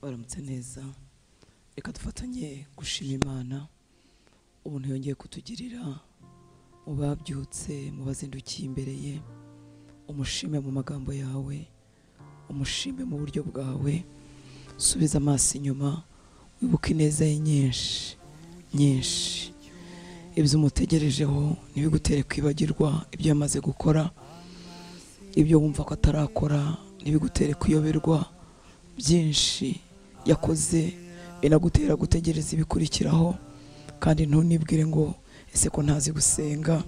Baramutse neza. Reka dufatanye gushima Imana ubuntu yongeye kutugirira mu babyutse, mu bazindukiye imbere ye. Umushime mu magambo yawe, umushime mu buryo bwawe. Subiza amaso inyuma, wibuke ineza ye nyinshi nyinshi. Ibyo umutegerejeho ntibigutere kwibagirwa ibyo yamaze gukora, ibyo wumva ko atarakora ntibigutere kuyoberwa. Byinshi yakoze binagutera gutegereza ibikurikiraho, kandi ntunibwire ngo ese ko ntazi gusenga.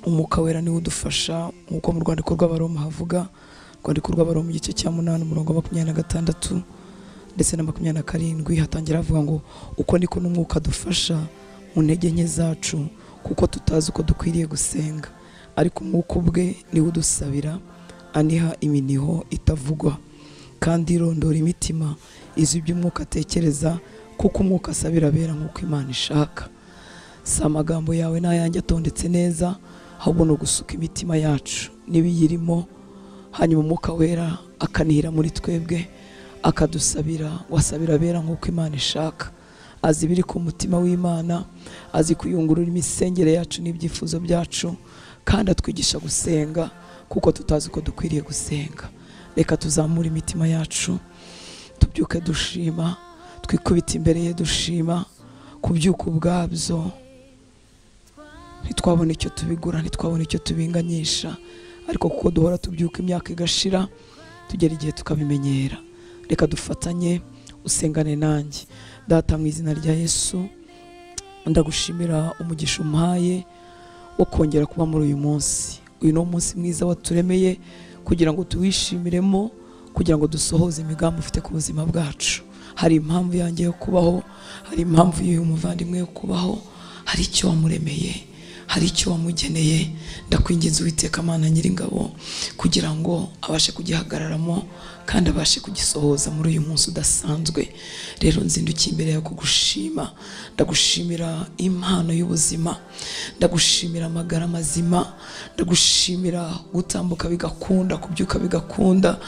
Umwuka Wera niwe udufasha, nk'uko mu rwandiko rw'Abaroma havuga, rwandiko rw'Abaroma igice cya 8 umurongo wa 26 ndetse na 27, hatangira havuga ngo uko niko n'umwuka dufasha mu ntege nke zacu, kuko tutazi uko dukwiriye gusenga, ariko umwuka ubwe niwe udusabira aniha iminiho itavugwa, kandi irondora imitima izi ibyo umwuka atekereza, kuko umwuka asabira abera nk'uko Imana ishaka. Si amagambo yawe n'ayanjye atondetse neza, ahubwo ni ugusuka imitima yacu n'ibiyirimo, hanyuma umwuka Wera akanihira muri twebwe, akadusabira, wasabira abera nk'uko Imana ishaka. Azi ibiri ku mutima w'Imana, azi kuyungurura imisengere yacu n'ibyifuzo byacu, kandi atwigisha gusenga kuko tutazi uko dukwiriye gusenga. Reka tuzamure imitima yacu, tubyuke dushima, twikubita imbere ye dushima. Kubyuka ubwabyo ntitwabona icyo tubigura, ntitwabona icyo tubinganyisha, ariko kuko duhora tubyuka imyaka igashira, tugera igihe tukabimenyera. Reka dufatanye, usengane nanjye. Data, mu izina rya Yesu, ndagushimira umugisha umpaye wo kongera kuba muri uyu munsi. Uyu ni umunsi mwiza waturemeye kugira ngo tuwishimiremo, kugira ngo dusohoze imigambi ufite ku buzima bwacu. Hari impamvu yanjye yo kubaho, hari impamvu y'uyu muvandimwe yo kubaho, hari icyo wamuremeye, hari icyo wamugeneye. Ndakwinginze Uwiteka Mana Nyiringabo, kugira ngo abashe kugihagararamo kandi abashe kugisohoza muri uyu munsi udasanzwe. Rero nzindukiye imbere yawe kugushima. Ndagushimira impano y'ubuzima, ndagushimira amagara mazima, ndagushimira gutambuka bigakunda, kubyuka bigakunda.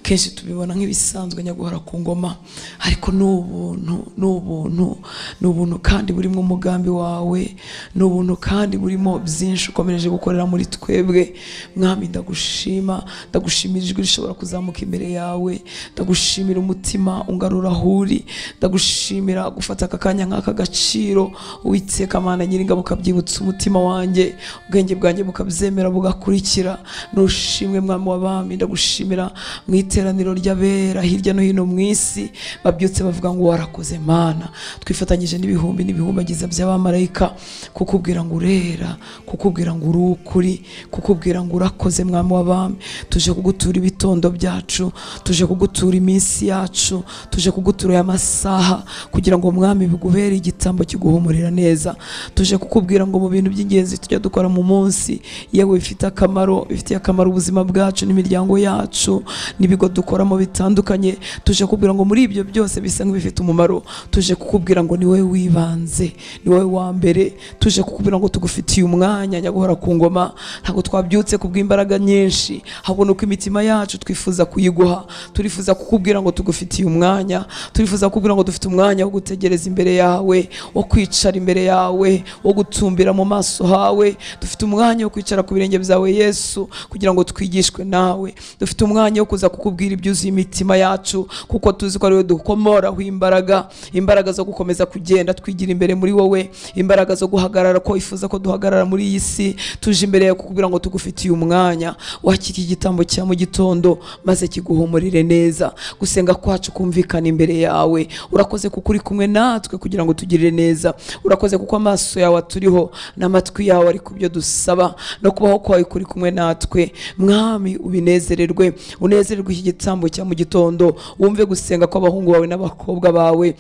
Kenshi tubibona nk'ibisanzwe nyaguhora ku ngoma, ariko ni ubuntu, ni ubuntu, ni ubuntu kandi burimo umugambi wawe, ni ubuntu kandi burimo byinshi ukomereje gukorera muri twebwe. Mwami, ndagushima, ndagushimira ijwi rishobora kuzamuka imbere yawe, ndagushimira umutima ungarura aho uri, ndagushimira gufata aka kanya nk'aka gaciro. Uwiteka Mana Nyiringabo, ukabyibutsa umutima wanjye, ubwenge bwanjye bukabyemera bugakurikira. Nushimwe Mwami w'abami. Ndagushimira mu iteraniro ry'abera hirya no hino mu isi babyutse bavuga ngo warakoze Mana. Twifatanyije n'ibihumbi n'ibihumbagiza by'abamarayika kukubwira ngo urera, kukubwira ngo uri ukuri, kukubwira ngo urakoze Mwami w'abami. Tuje kugutura ibitondo byacu, tuje kugutura iminsi yacu, tuje kugutura aya masaha, kugira ngo Mwami bigubere igitambo kiguhumurira neza. Tuje kukubwira ngo mu bintu by'ingenzi tujya dukora mu munsi, yewe bifite akamaro, bifitiye akamaro ubuzima bwacu n'imiryango yacu n'ibigo dukoramo bitandukanye. Tuje kukubwira ngo muri ibyo byose bisa nk'ibifite umumaro, tuje kukubwira ngo ni wowe wibanze, ni wowe wa mbere. Tuje kukubwira ngo tugufitiye umwanya nyaguhora ku ngoma. Ntabwo twabyutse kubw'imbaraga nyinshi, ahubwo nuko imitima yacu twifuza kuyiguha. Turifuza kukubwira ngo tugufitiye umwanya, turifuza kukubwira ngo dufite umwanya wo gutegereza imbere yawe, wo kwicara imbere yawe, wo gutumbira mu maso hawe. Dufite umwanya wo kwicara ku birenge byawe Yesu, kugira ngo twigishwe nawe. Dufite umwanya wo kuza kukubwira ibyuzuye imitima yacu, kuko tuzi ko ari wowe dukomoraho imbaraga, imbaraga zo gukomeza kugenda twigira imbere muri wowe, imbaraga zo guhagarara ko ifuza ko duhagarara muri iyi si. Tuje imbere yawe kukubwira ngo tugufitiye umwanya. Wakira igitambo cya mu gitondo maze kiguhumurire neza. Gusenga kwacu kumvikana imbere yawe. Urakoze kuko uri kumwe natwe kugira ngo tugirire neza. Urakoze kuko amaso yawe aturiho n'amatwi yawe ari kubyo dusaba, no kubaho kwawe kuri kumwe natwe. Mwami, ubinezererwe, unezererwe iki gitambo cya mu gitondo, wumve gusenga kw'abahungu bawe n'abakobwa bawe.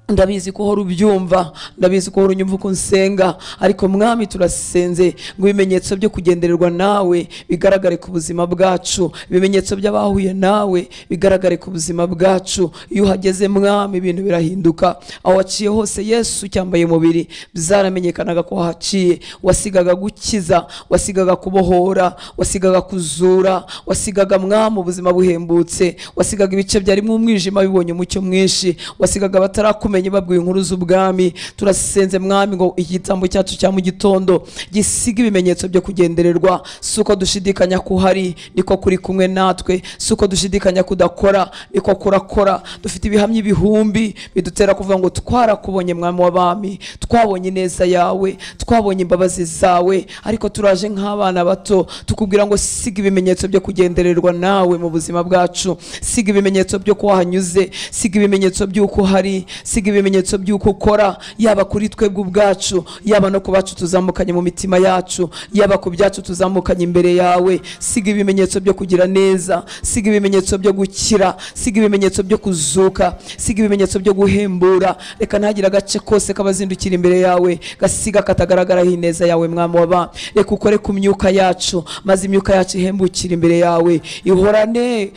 Ndabizi ko uhora ubyumva, ndabizi ko uhora unyumva uko nsenga, ariko Mwami turasenze ngo ibimenyetso byo kugendererwa nawe bigaragare ku buzima bwacu, ibimenyetso by'abahuye nawe bigaragare ku buzima bwacu. Iyo uhageze Mwami ibintu birahinduka. Aho waciye hose Yesu cyambaye umubiri byaramenyekanaga ko wahaciye. Wasigaga gukiza, wasigaga kubohora, wasigaga kuzura, wasigaga Mwami ubuzima buhembutse, wasigaga ibice byarimo umwijima bibonye umucyo mwinshi, wasigaga batarakumenya babwiye inkuru z'ubwami. Turasenze Mwami ngo igitambo cyacu cya mu gitondo gisiga ibimenyetso byo kugendererwa. Suko dushidikanya ko uhari, niko kuri kumwe natwe. Suko dushidikanya kudakora, niko kurakora. Dufite ibihamya ibihumbi bidutera kuvuga ngo twarakubonye Mwami w'abami, twabonye ineza yawe, twabonye imbabazi zawe. Ariko turaje nk'abana bato tukubwira ngo siga ibimenyetso byo kugendererwa nawe mu buzima bwacu, siga ibimenyetso byo ko wahanyuze, siga ibimenyetso by'uko uhari, siga ibimenyetso by'uko ukora, yaba kuri twebwe ubwacu, yaba no ku bacu tuzamukanye mu mitima yacu, yaba ku byacu tuzamukanye imbere yawe. Siga ibimenyetso byo kugira neza, siga ibimenyetso byo gukira, siga ibimenyetso byo kuzuka, siga ibimenyetso byo guhembura. Reka ntagire agace kose kabazindukira imbere yawe gasiga katagaragaraho ineza yawe Mwami w'abami. Reka ukore ku myuka yacu, maze imyuka yacu ihembukire imbere yawe, ihorane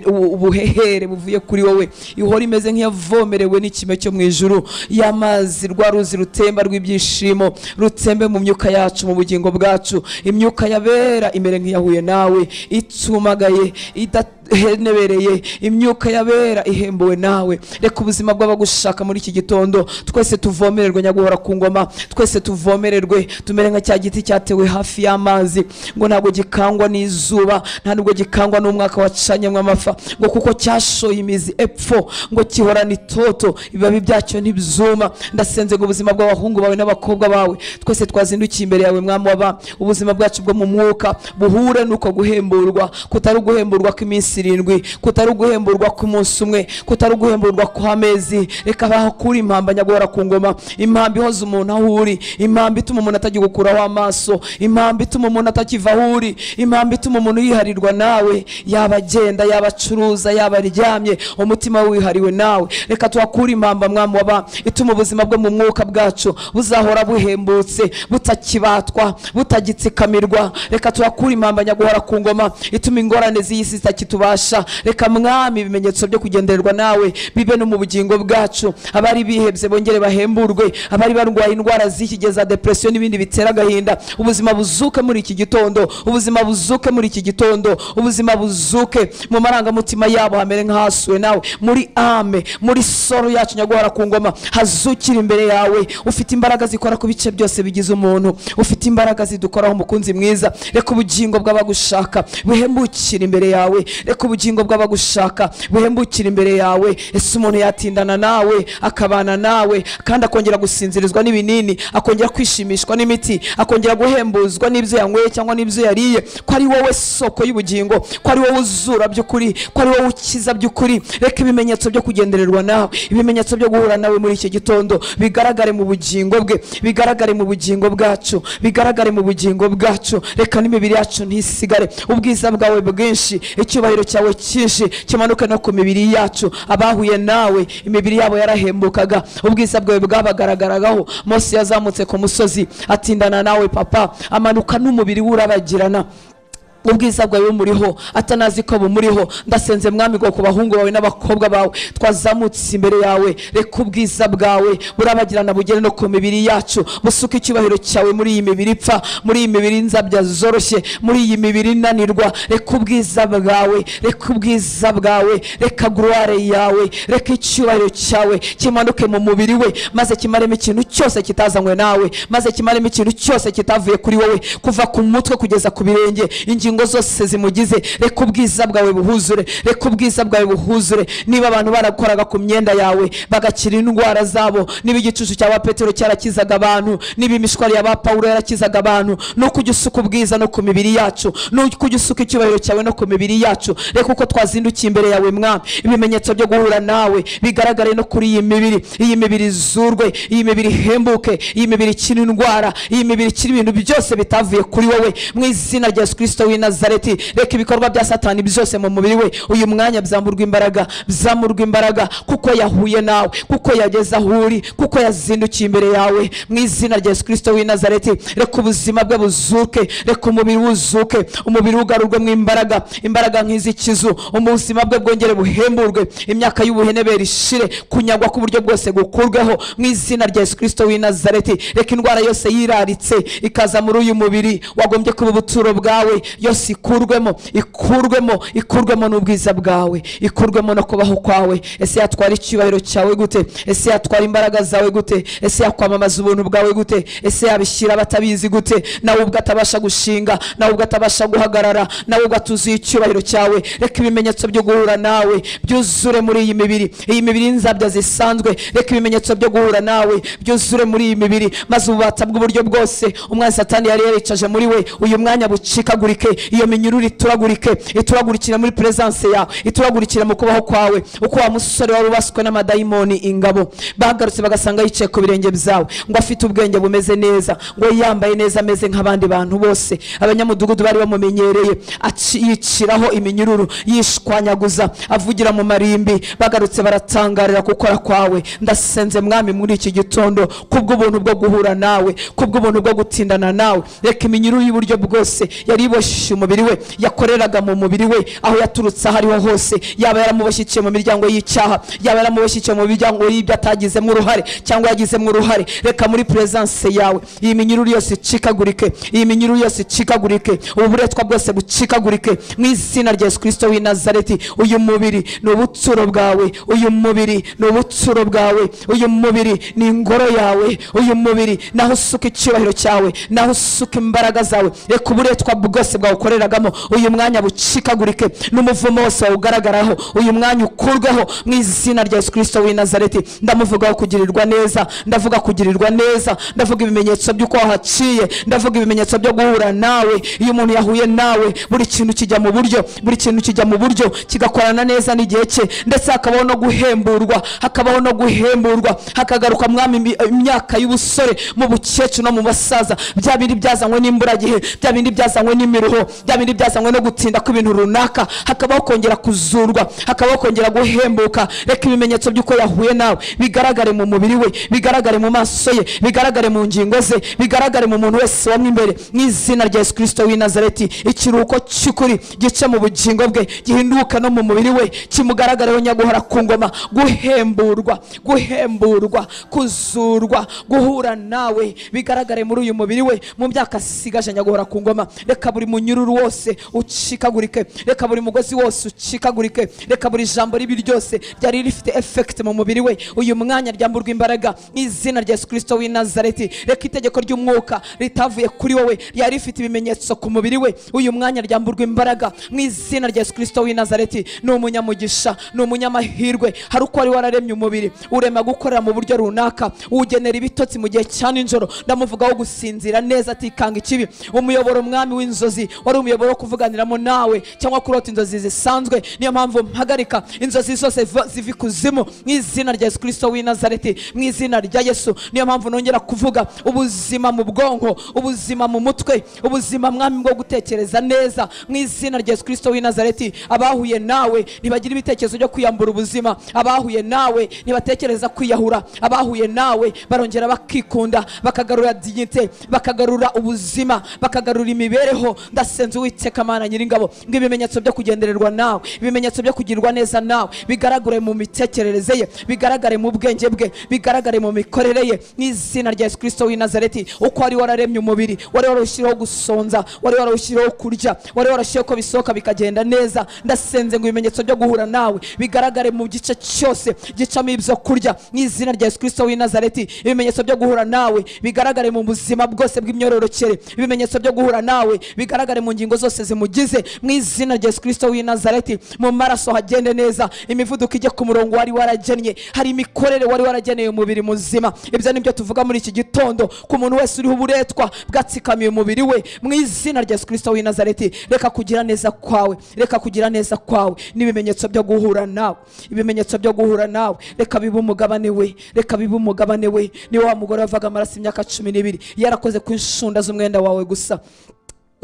ubuhehere buvuye kuri wowe, ihora imeze nk'iyavomerewe n'ikime cyo mu ijuru, y'amazi rwa ruzi rutemba rw'ibyishimo rutembe mu myuka yacu, mu bugingo bwacu. Imyuka yabera imere nk'iyahuye nawe, itumagaye, idahenebereye, imyuka yabera ihembuwe nawe. Reka ubuzima bw'abagushaka muri iki gitondo twese tuvomererwe nyaguhora ku ngoma, twese tuvomererwe tumere nka cya giti cyatewe hafi y'amazi, ngo ntabwo gikangwa n'izuba, nta nubwo gikangwa n'umwaka wacanyemo amafa, ngo kuko cyashoye imizi epfo, ngo gihorana itoto, ibibabi byacyo ntibyuma. Ndasenze ngo ubuzima bw'abahungu bawe n'abakobwa bawe twese twazindukiye imbere yawe Mwami w'abami, ubuzima bwacu bwo mu mwuka buhure nuko guhemburwa, kutari uguhemburwa kw'iminsi 7, kutari uguhemburwa k'umunsi umwe, kutari uguhemburwa kw'amezi. Reka bahakure impamba nyaguhora ku ngoma, impamba ihoza umuntu aho uri, impamba ituma umuntu atagikuraho amaso, impamba ituma umuntu atakiva aho uri, impamba ituma umuntu yiharirwa nawe, yaba agenda, yaba acuruza, yaba aryamye, umutima we wihariwe nawe. Reka tuhakure impamba Mwami w'abami ituma ubuzima bwo mu mwuka bwacu buzahora buhembutse, butakibatwa, butagitsikamirwa. Reka tuhakure impamba nyaguhora ku ngoma ituma ingorane z'isi zitakitubasha. Reka Mwami ibimenyetso byo kugendererwa nawe bibe no mu bugingo bwacu. Abari bihebye bongere bahemburwe, abari barwaye indwara z'ikigeza, depression n'ibindi bitera agahinda, ubuzima buzuke muri iki gitondo, ubuzima buzuke muri iki gitondo, ubuzima buzuke mu marangamutima yabo, hamere nk'ahasuwe nawe, muri ame, muri soro yacu nyaguhora ku ngoma hazukira imbere yawe. Ufite imbaraga zikora ku bice byose bigize umuntu, ufite imbaraga zidukoraho umukunzi mwiza. Reka ubugingo bw'abagushaka buhembukire imbere yawe, reka ubugingo bw'abagushaka buhembukire imbere yawe. Ese umuntu yatindana nawe, akabana nawe, kandi akongera gusinzirizwa n'ibinini, akongera kwishimishwa n'imiti, akongera guhembuzwa n'ibyo yanyweye cyangwa n'ibyo yariye, ko ari wowe soko y'ubugingo, ko ari wowe uzura by'ukuri, ko ari wowe ukiza by'ukuri. Reka ibimenyetso byo kugendererwa nawe, ibimenyetso byo guhura nawe muri iki gitondo bigaragare mu bugingo bwe, bigaragare mu bugingo bwacu, bigaragare mu bugingo bwacu. Reka n'imibiri yacu ntisigare, ubwiza bwawe bwinshi, icyubahiro cyawe cyinshi kimanuke no ku mibiri yacu. Abahuye nawe imibiri yabo yarahembukaga, ubwiza bwawe bwabagaragaragaho. Mose yazamutse ku musozi atindana nawe papa, amanuka n'umubiri wurabagirana, ubwiza bwawe bumuriho atanazi ko bumuriho. Ndasenze Mwami ngo ku bahungu bawe n'abakobwa bawe twazamutse imbere yawe, reka ubwiza bwawe burabagirana bugere no ku mibiri yacu, busuke icyubahiro cyawe muri iyi mibiri ipfa, muri iyi mibiri inzabya zoroshye, muri iyi mibiri inanirwa. Reka ubwiza bwawe, reka ubwiza bwawe, reka gloire yawe, reka icyubahiro cyawe kimanuke mu mubiri we, maze kimaremo ikintu cyose kitazanywe nawe, maze kimaremo ikintu cyose kitavuye kuri wowe, kuva ku mutwe kugeza ku birenge, ingingo zose zimugize. Reka ubwiza bwawe buhuzure, reka ubwiza bwawe buhuzure. Niba abantu barakoraga ku myenda yawe bagakira indwara zabo, niba igicucu cya Petero cyarakizaga abantu, niba imishwari ya ba Paulo yarakizaga abantu, nuko ujya usuka ubwiza no ku mibiri yacu, nuko ujya usuka icyubahiro cyawe no ku mibiri yacu. Reka uko twazindukiye imbere yawe Mwami, ibimenyetso byo guhura nawe bigaragare no kuri iyi mibiri, iyi mibiri izurwe, iyi mibiri ihembuke, iyi mibiri ikira indwara, iyi mibiri ikira ibintu byose bitavuye kuri wowe, mu izina rya Yesu Kristo w'i Nazareti. Reka ibikorwa bya Satani byose mu mubiri we uyu mwanya byamburwa imbaraga, byamburwa imbaraga, kuko yahuye nawe, kuko yageze aho uri, kuko yazindukiye imbere yawe mu izina rya Yesu Kristo w'i Nazareti. Reka ubuzima bwe buzuke, reka umubiri wuzuke, umubiri ugarurwe mu imbaraga, imbaraga nk'iz'ikizu, ubuzima bwe bwongere buhemburwe, imyaka y'ubuhenebere ishire, kunyagwa k'uburyo bwose gukurweho mu izina rya Yesu Kristo w'i Nazareti. Reka indwara yose yiraritse ikaza muri uyu mubiri wagombye kuba ubuturo bwawe yose ikurwemo, ikurwemo, ikurwemo n'ubwiza bwawe, ikurwemo no kubaho kwawe. Ese yatwara icyubahiro cyawe gute? Ese yatwara imbaraga zawe gute? Ese yakwamamaza ubuntu bwawe gute? Ese yabishyira batabizi gute? Nawe ubwo atabasha gushinga, nawe ubwo atabasha guhagarara, nawe ubwo atuzuye icyubahiro cyawe. Reka ibimenyetso byo guhura nawe byuzure muri iyi mibiri, iyi mibiri y'inzabya zisanzwe. Reka ibimenyetso byo guhura nawe byuzure muri iyi mibiri, maze ububata bw'uburyo bwose umwanzi Satani yari yaricaje muri we uyu mwanya bucikagurike, iyo minyururu ituragurike, ituragurikira muri presence yawe, ituragurikira mu kubaho kwawe. Uko wa musore wari ubaswe n'amadayimoni ingabo bagarutse bagasanga yicaye ku birenge byawe, ngo afite ubwenge bumeze neza, ngo yambaye neza ameze nk'abandi bantu bose abanyamudugudu bari bamumenyereye, yiciraho iminyururu, yishwanyaguza, avugira mu marimbi. Bagarutse baratangarira gukora kwawe. Ndasenze Mwami muri iki gitondo kubw'ubuntu bwo guhura nawe, kubw'ubuntu bwo gutindana nawe, reka iminyururu y'uburyo bwose yari iboshye umubiri we, yakoreraga mu mubiri we, aho yaturutse aho ariho hose, yaba yaramuboshyikiye mu miryango y'icyaha, yaba yaramuboshyikiye mu miryango y'ibyo atagizemo uruhare cyangwa yagizemo uruhare, reka muri presence yawe iyi minyururu yose icikagurike, iyi minyururu yose icikagurike, uburetwa bwose bucikagurike mu izina rya Yesu Kristo w'i Nazareti. Uyu mubiri ni ubuturo bwawe, uyu mubiri ni ubuturo bwawe, uyu mubiri ni ingoro yawe, uyu mubiri naho usuka icyubahiro cyawe, naho usuka imbaraga zawe. Reka uburetwa bwose bwawukoreragamo uyu mwanya bucikagurike, n'umuvumo wose wawugaragaraho uyu mwanya ukurweho mu izina rya Yesu Kristo w'i Nazareti. Ndamuvugaho kugirirwa neza, ndavuga kugirirwa neza, ndavuga ibimenyetso by'uko wahaciye, ndavuga ibimenyetso byo guhura nawe. Iyo umuntu yahuye nawe buri kintu kijya mu buryo, buri kintu kijya mu buryo, kigakorana neza n'igihe cye, ndetse hakabaho no guhemburwa, hakabaho no guhemburwa, hakagaruka Mwami imyaka y'ubusore mu bukecuru no mu basaza. Bya bindi byazanywe n'imburagihe, bya bindi byazanywe n'imiruho, bya bindi byazanywe no gutinda kw'ibintu runaka, hakabaho kongera kuzurwa, hakabaho kongera guhembuka. Reka ibimenyetso by'uko yahuye nawe bigaragare mu mubiri we, bigaragare mu maso ye, bigaragare mu ngingo ze, bigaragare mu muntu wese wamwe imbere mu izina rya Yesu Kristo w'i Nazareti. Ikiruhuko cy'ukuri gice mu bugingo bwe, gihinduka no mu mubiri we, kimugaragareho nyaguhora ku ngoma. Guhemburwa, guhemburwa, kuzurwa, guhura nawe bigaragare muri uyu mubiri we mu myaka asigaje nyaguhora ku ngoma. Reka buri munyururu wose ucikagurike, reka buri mugozi wose ucikagurike, reka buri jambo ribi ryose ryari rifite effect mu mubiri we uyu mwanya ryamburwa imbaraga mu izina rya Yesu Kristo w'i Nazareti. Reka itegeko ry'umwuka ritavuye kuri wowe ryari rifite ibimenyetso ku mubiri we uyu mwanya ryamburwa imbaraga mu izina rya Yesu Kristo w'i Nazareti. Ni umunyamugisha, ni umunyamahirwe. Hari uko wari wararemye umubiri urema gukorera mu buryo runaka, ugenera ibitotsi mu gihe cya nijoro, ndamuvugaho gusinzira neza atikanga ikibi. Umuyoboro Mwami w'inzozi wari umuyoboro wo kuvuganiramo nawe cyangwa kurota inzozi zisanzwe, niyo mpamvu mpagarika inzozi zose ziva ikuzimu mu izina rya Yesu Kristo w'i Nazareti, mu izina rya Yesu. Niyo mpamvu nongera kuvuga ubuzima mu bwonko, ubuzima mu mutwe, ubuzima Mwami bwo gutekereza neza mu izina rya Yesu Kristo w'i Nazareti. Abahuye nawe ntibagira ibitekerezo byo kwiyambura ubuzima, abahuye nawe ntibatekereza kwiyahura, abahuye nawe barongera bakikunda, bakagarura dignité, bakagarura ubuzima, bakagarura imibereho. Ndasenze Uwiteka Mana Nyiringabo ngo ibimenyetso byo kugendererwa nawe, ibimenyetso byo kugirwa neza nawe bigaragare mu mitekerereze ye, bigaragare mu bwenge bwe, bigaragare mu mikorere ye mu izina rya Yesu Kristo w'i Nazareti. Uko wari wararemye umubiri, wari warushyiriyeho gusonza, wari warushyiriyeho kurya, wari warushyiriyeho ko bisohoka bikagenda neza, ndasenze ngo ibimenyetso byo guhura nawe bigaragare mu gice cyose gicamo ibyo kurya mu izina rya Yesu Kristo w'i Nazareti. Ibimenyetso byo guhura nawe bigaragare mu buzima bwose bw'imyororokere, ibimenyetso byo guhura nawe bigaragare mu ngingo zose zimugize mu izina rya Yesu Kristo w'i Nazareti. Mu maraso hagende neza, imivuduko ijye ku murongo wari waragennye, hari imikorere wari warageneye umubiri muzima. Ibyo nibyo tuvuga muri iki gitondo ku muntu wese uriho uburetwa bwatsikamiye umubiri we mu izina rya Yesu Kristo w'i Nazareti. Reka kugira neza kwawe, reka kugira neza kwawe n'ibimenyetso byo guhura nawe, ibimenyetso byo guhura nawe reka bibe umugabane we, reka bibe umugabane we. Ni wa mugore wavaga amaraso imyaka 12 yarakoze ku nshunda z'umwenda wawe gusa,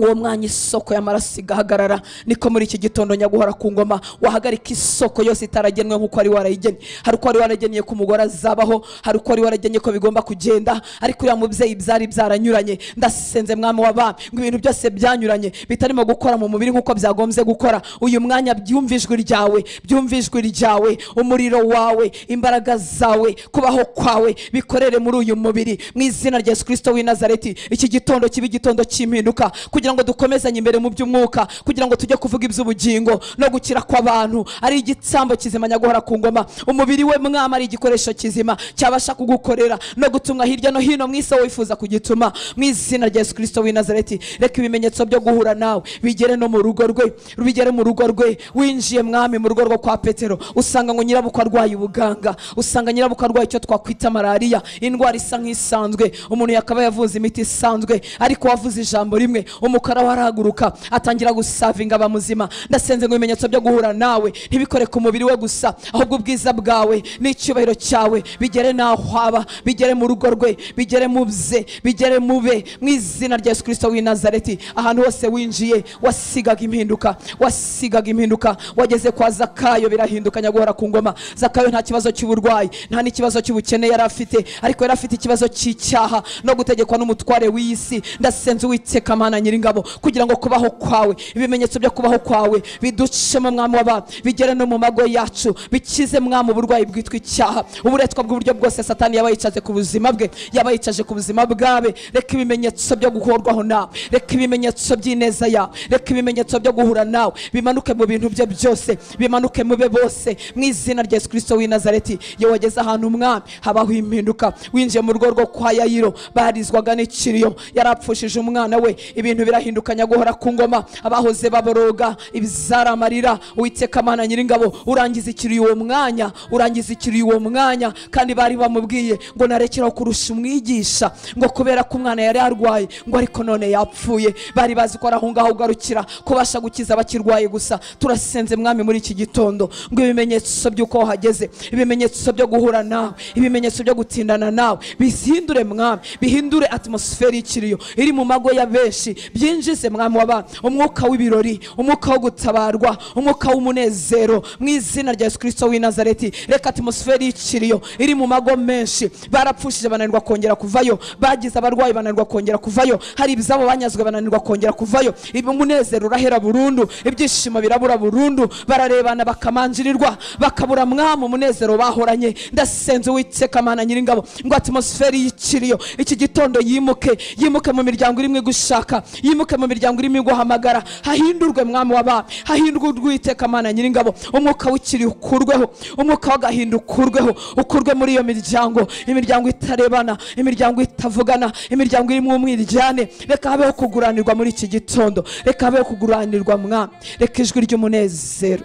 Uwo mwanya isoko y'amaraso igahagarara. Niko muri iki gitondo nyaguhora ku ngoma wahagarika isoko yose itaragenwe nkuko ari warayigennye. Hari uko wari waragennye ko umugore azabaho, hari uko wari waragennye ko bigomba kugenda, ariko uriya mubyeyi byari byaranyuranye. Ndasenze mwami w'abami ngo ibintu byose byanyuranye bitarimo gukora mu mubiri nkuko byagombye gukora, uyu mwanya byumva ijwi ryawe, byumva ijwi ryawe, umuriro wawe, imbaraga zawe, kubaho kwawe bikorere muri uyu mubiri mu izina rya Yesu Kristo w'i Nazareti. Iki gitondo kibe igitondo cy'impinduka, kugira ngo dukomezanye imbere mu by'umwuka, kugira ngo tujye kuvuga iby'ubugingo no gukira kw'abantu. Ari igitambo kizima nyaguhora ku ngoma, umubiri we mwami ari igikoresho kizima cyabasha kugukorera no gutumwa hirya no hino mu isi wifuza kugituma mu izina rya Yesu Kristo w'i Nazareti. Reka ibimenyetso byo guhura nawe bigere no mu rugo rwe, bigere mu rugo rwe. Winjiye mwami mu rugo rwo kwa Petero, usanga ngo nyirabukwe arwaye ubuganga, usanga nyirabukwe arwaye icyo twakwita malaria, indwara isa nk'isanzwe, umuntu yakaba yavuze imiti isanzwe, ariko wavuze ijambo rimwe umukara warahaguruka atangira gusavinga aba muzima. Ndasenze ngo ibimenyetso byo guhura nawe ntibikore ku mubiri we gusa, ahubwo ubwiza bwawe n'icyubahiro cyawe bigere naho aba, bigere mu rugo rwe, bigere mu bye, bigere mu be, mu izina rya Yesu Kristo w'i Nazareti. Ahantu hose winjiye wasigaga impinduka, wasigaga impinduka. Wageze kwa Zakayo birahinduka nyaguhora ku ngoma. Zakayo nta kibazo cy'uburwayi, nta n'ikibazo cy'ubukene yari afite, ariko yari afite ikibazo cy'icyaha no gutegekwa n'umutware w'isi. Ndasenze Uwiteka Mana nyiringabo kugira ngo kubaho kwawe, ibimenyetso byo kubaho kwawe biducemo mwami w'abami, bigere no mu mago yacu, bikize mwami uburwayi bwitwa icyaha, uburetwa bw'uburyo bwose Satani yaba yicaje ku buzima bwe, yaba yicaje ku buzima bwawe. Reka ibimenyetso byo guhorwaho nawe, reka ibimenyetso by'ineza yawe, reka ibimenyetso byo guhura nawe bimanuke mu bintu bye byose, bimanuke mu be bose mu izina rya Yesu Kristo w'i Nazareti. Iyo wageze ahantu umwami habaho impinduka. Winjiye mu rugo rwo kwa Yayiro, barizwaga n'ikiriyo, yarapfushije umwana we, ibintu birahinduka nyaguhora ku ngoma. Abahoze baboroga ibizaramarira, Uwiteka Mana nyiringabo urangiza ikiriyo uwo mwanya, urangiza ikiriyo uwo mwanya. Kandi bari bamubwiye ngo narekeraho kurusha umwigisha, ngo kubera ko umwana yari arwaye, ngo ariko none yapfuye. Bari bazi ko aho ngaho ugarukira kubasha gukiza abakirwaye gusa. Turasenze mwami muri iki gitondo ngo ibimenyetso by'uko wahageze, ibimenyetso byo guhura nawe, ibimenyetso byo gutindana nawe bihindure mwami, bihindure atmosfere y'ikiriyo iri mu mago ya benshi, byinjize mwami w'abami umwuka w'ibirori, umwuka wo gutabarwa, umwuka w'umunezero mu izina rya Yesu Kristo w'i Nazareti. Reka atmosfere y'ikiriyo iri mu mago menshi, barapfushije bananirwa kongera kuvayo, bagize abarwayi bananirwa kongera kuvayo, hari ibizabo banyazwe bananirwa kongera kuvayo. Umunezero urahera burundu, ibyishimo birabura burundu, bararebana bakamanjirirwa, bakabura mwami umunezero bahoranye. Ndasenze Uwiteka Mana nyiringabo ngo atmosfere y'ikiriyo iki gitondo yimuke, yimuke mu miryango irimo gushaka, yimuke mu miryango irimo guhamagara, hahindurwe mwami w'abami, hahindurwe Uwiteka Mana nyiringabo. Umwuka w'ikiriyo ukurweho, umwuka w'agahinda ukurweho, ukurwe muri iyo miryango, imiryango itarebana, imiryango itavugana, imiryango irimo umwiryane. Reka habeho kuguranirwa muri iki gitondo, reka habeho kuguranirwa mwami, reka ijwi ry'umunezero,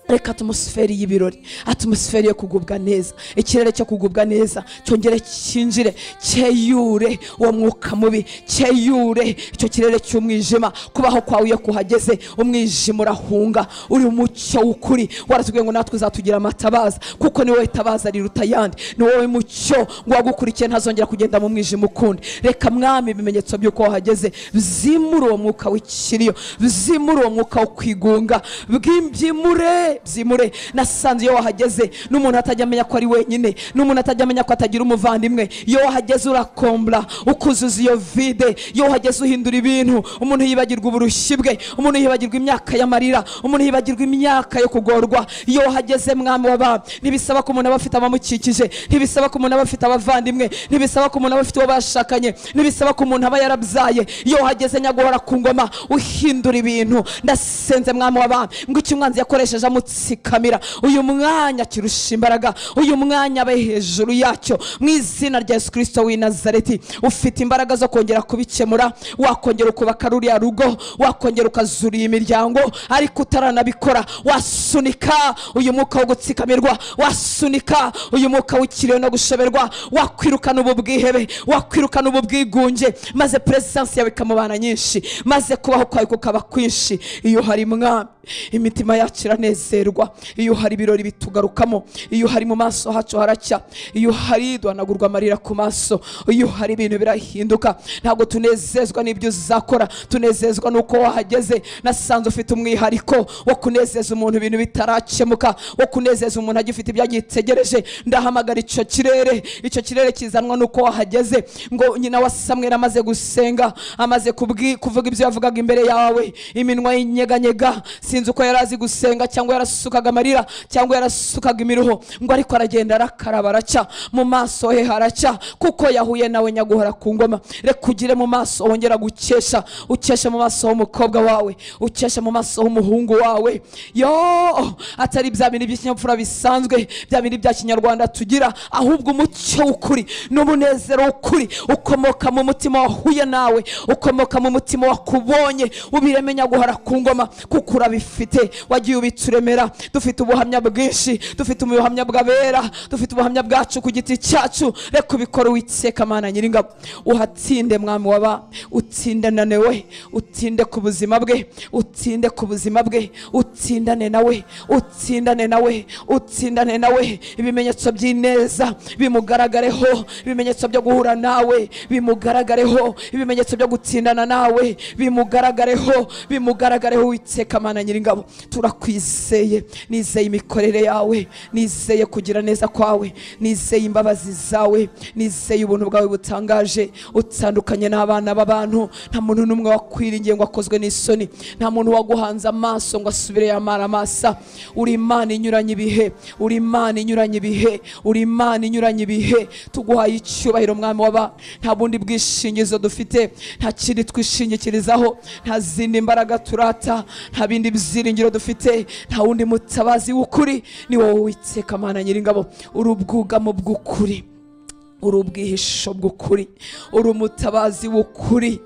reka atmosfere y'ibirori, atmosfere yo kugubwa neza, ikirere cyo kugubwa neza cyongere cyinjire, cyeyure uwo mwuka mubi, cyeyure icyo kirere cy'umwijima. Kubaho kwawe iyo kuhageze umwijima urahunga, uri umucyo w'ukuri. Waratubwiye ngo natwe uzatugira amatabaza, kuko ni wowe tabaza riruta ayandi, ni wowe mucyo, ngo wagukurikiye ntazongera kugenda mu mwijima ukundi. Reka mwami ibimenyetso by'uko wahageze bizimure uwo mwuka w'ikiriyo, bizimure uwo mwuka wo kwigunga, bwimbyimure byimure. Nasanze iyo wahageze n'umuntu atajya amenya ko ari wenyine, n'umuntu atajya amenya ko atagira umuvandimwe. Iyo wahageze urakombla, ukuzuza iyo vide. Iyo wahageze uhindura ibintu, umuntu yibagirwa uburushyi bwe, umuntu yibagirwa imyaka y'amarira, umuntu yibagirwa imyaka yo kugorwa. Iyo wahageze mwami w'abami, ntibisaba ko umuntu aba afite abamukikije, ntibisaba ko umuntu aba afite abavandimwe, ntibisaba ko umuntu aba afite uwo bashakanye, ntibisaba ko umuntu aba yarabyaye. Iyo wahageze nyaguhora ku ngoma uhindura ibintu. Ndasenze mwami w'abami ngo icyo umwanzi yakoresheje amutsikamira uyu mwanya kirusha imbaraga, uyu mwanya abe hejuru yacyo mu izina rya Yesu Kristo w'i Nazareti. Ufite imbaraga zo kongera kubikemura, wakongera ukubaka ruriya rugo, wakongera ukazura iyi miryango, ariko utaranabikora wasunika uyu mwuka wo gutsikamirwa, wasunika uyu mwuka w'ikiriyo no gushoberwa, wakwirukana ubu bwihebe, wakwirukana ubu bwigunge, maze presence yawe ikamubana nyinshi, maze kubaho kwawe kukaba kwinshi. Iyo hari mwami imitima yacu iranezerwa. kwizerwa. Iyo hari ibirori bitugarukamo, iyo hari mu maso hacu haracya, iyo hari duhanagurwa amarira ku maso, iyo hari ibintu birahinduka. Ntabwo tunezezwa n'ibyo uzakora, tunezezwa nuko wahageze. Nasanze ufite umwihariko wo kunezeza umuntu ibintu bitarakemuka, wo kunezeza umuntu agifite ibyo agitegereje. Ndahamagara icyo kirere, icyo kirere kizanwa nuko wahageze. Ngo nyina wa Samweli amaze gusenga, amaze kuvuga ibyo yavugaga imbere yawe, iminwa y'inyeganyega, sinzi uko yarazi gusenga, cyangwa yarasukaga amarira, cyangwa yarasukaga imiruho, ngo ariko aragenda arakaraba aracya, mu maso he haracya, kuko yahuye nawe nyaguhora ku ngoma. Reka ugire mu maso wongera gukesha, ukesha mu maso h'umukobwa wawe, ukesha mu maso h'umuhungu wawe. Yo, atari bya bintu by'ikinyabupfura bisanzwe, bya bintu bya kinyarwanda tugira, ahubwo umucyo w'ukuri n'umunezero w'ukuri ukomoka mu mutima wahuye nawe, ukomoka mu mutima wakubonye, ubiremenya guhora ku ngoma, kuko urabifite, wagiye ubituremera. Dufite ubuhamya bwinshi, dufite ubuhamya bw'abera, dufite ubuhamya bwacu ku giti cyacu. Reka ubikore Uwiteka Mana Nyiringabo, uhatsinde mwami waba, utsinde nawe, utsinde ku buzima bwe, utsinde ku buzima bwe, utsindane nawe, utsindane nawe, utsindane nawe. Ibimenyetso by'ineza bimugaragareho, ibimenyetso byo guhura nawe bimugaragareho, ibimenyetso byo gutsindana nawe bimugaragareho, bimugaragareho Uwiteka Mana Nyiringabo. Turakwizeye, nizeye imikorere yawe, nizeye kugira neza kwawe, nizeye imbabazi zawe, nizeye ubuntu bwawe butangaje. Utandukanye n'abana b'abantu, nta muntu n'umwe wakwiringiye ngo akozwe n'isoni, nta muntu waguhanze amaso ngo asubire yamara amasa. Uri Imana inyuranye ibihe, uri Imana inyuranye ibihe, uri Imana inyuranye ibihe. Tuguhaye icyubahiro mwami waba, nta bundi bwishingizo dufite, nta kindi twishingikirizaho, nta zindi mbaraga turata, nta bindi byiringiro dufite, nta wundi mutabazi w'ukuri, ni wowe Uwiteka Mana Nyiringabo. Uri ubwugamo bw'ukuri, uri ubwihisho bw'ukuri, uri umutabazi w'ukuri.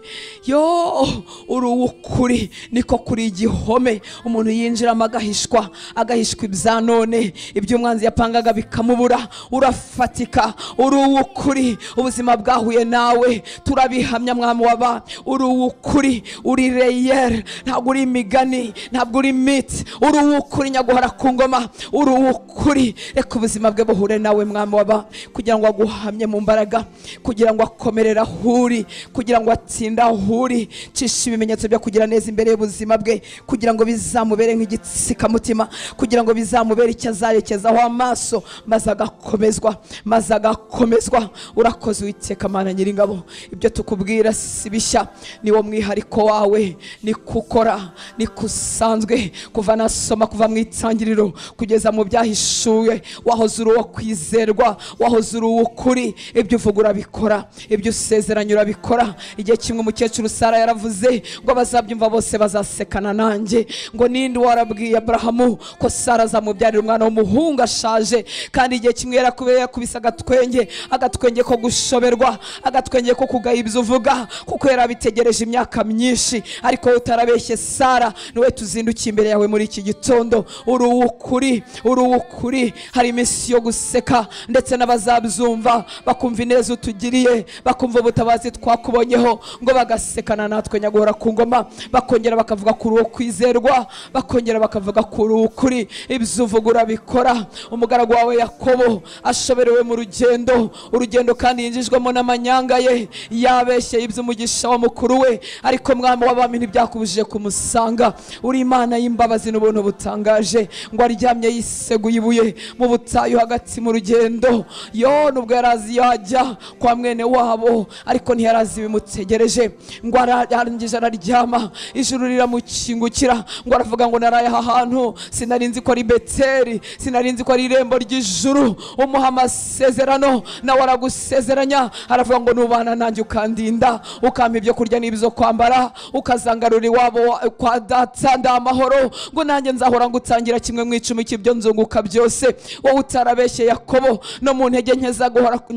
Yo, uri uw'ukuri, niko kuri igihome umuntu yinjiramo agahishwa, agahishwa ibya none, ibyo umwanzi yapangaga bikamubura. Urafatika, uri uw'ukuri, ubuzima bwahuye nawe turabihamya mwami waba. Uri uw'ukuri, uri reyeri, ntabwo uri imigani, ntabwo uri miti, uri uw'ukuri nyaguhora ku ngoma, uri uw'ukuri. Reka ubuzima bwe buhure nawe mwami waba, kugira ngo aguhamye mu mbaraga, kugira ngo akomerera huri, kugira ngo atsinda huri. Cisha ibimenyetso byo kugira neza imbere y'ubuzima bwe, kugira ngo bizamubere nk'igitsikamutima, kugira ngo bizamubere icyo azarekezaho amaso, maze agakomezwa, maze agakomezwa. Urakoze Uwiteka Mana Nyiringabo, ibyo tukubwira si bishya, ni wo mwihariko wawe, ni kukora, ni kusanzwe. Kuva nasoma kuva mu itangiriro kugeza mu byahishuwe, wahoze uri uwo kwizerwa, wahoze uri uw'ukuri. Ibyo uvuga urabikora, ibyo usezeranya urabikora. Igihe kimwe umukecuru Sara yaravuze ngo abazabyumva bose bazasekana nanjye, ngo ninde warabwiye Abrahamu ko Sara azamubyarira umwana w'umuhungu ashaje? Kandi igihe kimwe yarakubeye yakubise agatwenge, agatwenge ko gushoberwa, agatwenge ko kugaya ibyo uvuga, kuko yarabitegereje imyaka myinshi. Ariko utarabeshye Sara, niwe tuzindukiye imbere yawe muri iki gitondo. Uri uw'ukuri, uri uw'ukuri. Hari iminsi yo guseka, ndetse n'abazabyumva bakumva ineza utugiriye, bakumva ubutabazi twakubonyeho, ngo bagasekana natwe nyaguhora ku ngoma, bakongera bakavuga kuri uwo kwizerwa, bakongera bakavuga kuri ukuri. Ibyo uvuga urabikora. Umugaragu wawe Yakobo ashoberewe mu rugendo, urugendo kandi yinjijwemo n'amanyanga ye, yabeshye iby'umugisha wa mukuru we, ariko mwami w'abami ntibyakubujije kumusanga. Uri Imana y'imbabazi n'ubuntu butangaje. Ngo aryamye yiseguye ibuye mu butayu hagati mu rugendo, yo nubwo yarazi yajya kwa mwene wabo, ariko ntiyarazi bimutegereje. Ngo arangije araryama, ijuru riramukingukira, ngo aravuga ngo naraye aha hantu, sinari nzi ko ari Beteli, sinari nzi ko ari irembo ry'ijuru. Umuha amasezerano, nawe aragusezeranya, aravuga ngo nubana nanjye ukandinda, ukampa ibyo kurya n'ibyo kwambara, ukazangarura iwabo kwa data ndamahoro, ngo nanjye nzahora ngutangira kimwe mu icumi cy'ibyo nzunguka byose. Wowe utarabeshye Yakobo, no mu ntege nke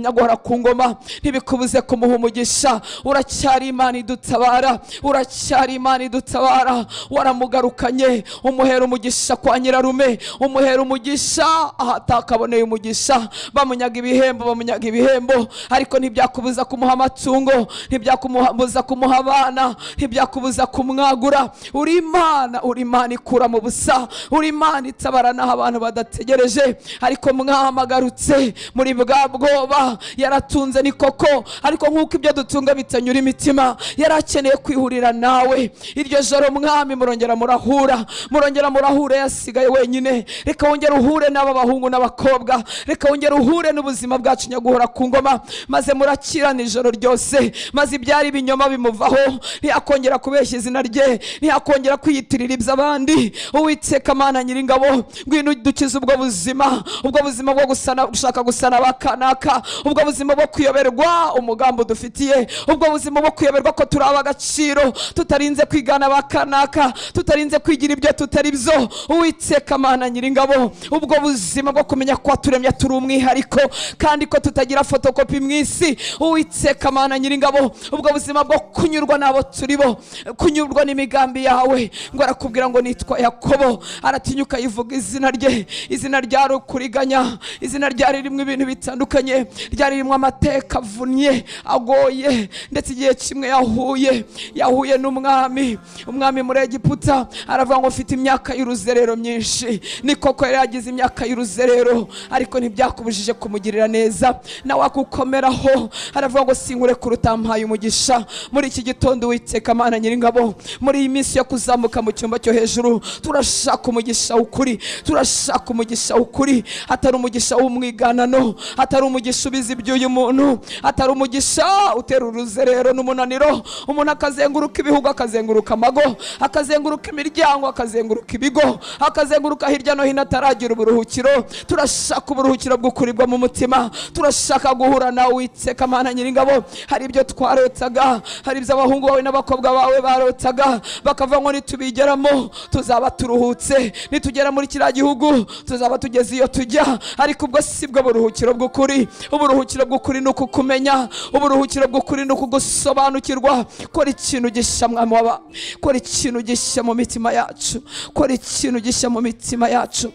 Nyaguhora ku ngoma, ntibikubuze kumuha umugisha. Uracyari Imana idutabara, uracyari Imana idutabara. Waramugarukanye umuhera umugisha kwa nyirarume, umuhera umugisha ahatakaboneye umugisha. Bamunyaga ibihembo, bamunyaga ibihembo, ariko ntibyakubuza kumuha amatungo, ntibyakubuza kumuha abana, ntibyakubuza kumwagura. Uri Imana, uri Imana ikura mu busa, uri Imana itabara naho abantu badategereje. Ariko mwahamagarutse muri bwa bwoba, yaratunze ni koko, ariko nk'uko ibyo dutunga bitanyura imitima, yarakeneye kwihurira nawe. Iryo joro Mwami murongera murahura, murongera murahura, yasigaye wenyine. Reka wongere uhure n'aba bahungu n'abakobwa, reka wongere uhure n'ubuzima bwacu Nyaguhora ku ngoma, maze murakirana ijoro ryose, maze ibyari ibinyoma bimuvaho, ntiyakongera kubeshya izina rye, ntiyakongera kwiyitirira iby'abandi. Uwiteka Mana Nyiringabo, ngwino dukize ubwo buzima, ubwo buzima bwo gusana, gushaka gusana bakanaka, ubwo buzima bwo kuyoberwa umugambi dufitiye, ubwo buzima bwo kuyoberwa ko turi ab'agaciro, tutarinze kwigana bakanaka, tutarinze kwigira ibyo tutari byo. Uwiteka Mana Nyiringabo, ubwo buzima bwo kumenya ko waturemye turi umwihariko kandi ko tutagira fotokopi mu isi. Uwiteka Mana Nyiringabo, ubwo buzima bwo kunyurwa n'abo turi bo, kunyurwa n'imigambi yawe. Ngo arakubwira ngo nitwa Yakobo, aratinyuka yivuga izina rye, izina ryari ukuriganya, izina ryari rimwe ibintu bitandukanye, ryari rimwe amateka avunnye agoye. Ndetse igihe kimwe yahuye n'umwami, umwami muri Egiputa, aravuga ngo mfite imyaka y'uruzerero myinshi. Ni koko yari yagize imyaka y'uruzerero, ariko ntibyakubujije kumugirira neza, nawe akukomeraho. Aravuga ngo sinkure kurutampaye umugisha. Muri iki gitondo Uwiteka Mana Nyiringabo, muri iyi minsi yo kuzamuka mu cyumba cyo hejuru, turashaka umugisha w'ukuri, turashaka umugisha w'ukuri, atari umugisha w'umwiganano, atari umugisha ubizi iby'uyu muntu, atari umugisha utera uruzerero n'umunaniro. Umuntu akazenguruka ibihugu, akazenguruka amago, akazenguruka imiryango, akazenguruka ibigo, akazenguruka hirya no hino ataragira uburuhukiro. Turashaka uburuhukiro bw'ukuri bwo mu mutima, turashaka guhura nawe Uwiteka Mana Nyiringabo. Hari ibyo twarotaga, hari ibyo abahungu bawe n'abakobwa bawe barotaga, bakavuga ngo nitubigeramo tuzaba turuhutse, nitugera muri kiriya gihugu tuzaba tugeze iyo tujya. Ariko ubwo si bwo buruhukiro bw'ukuri. Uburuhukiro bw'ukuri ni ukukumenya, uburuhukiro bw'ukuri ni ukugusobanukirwa. Kora ikintu gishya Mwami waba, kora ikintu gishya mu mitima yacu, kora ikintu gishya mu mitima yacu.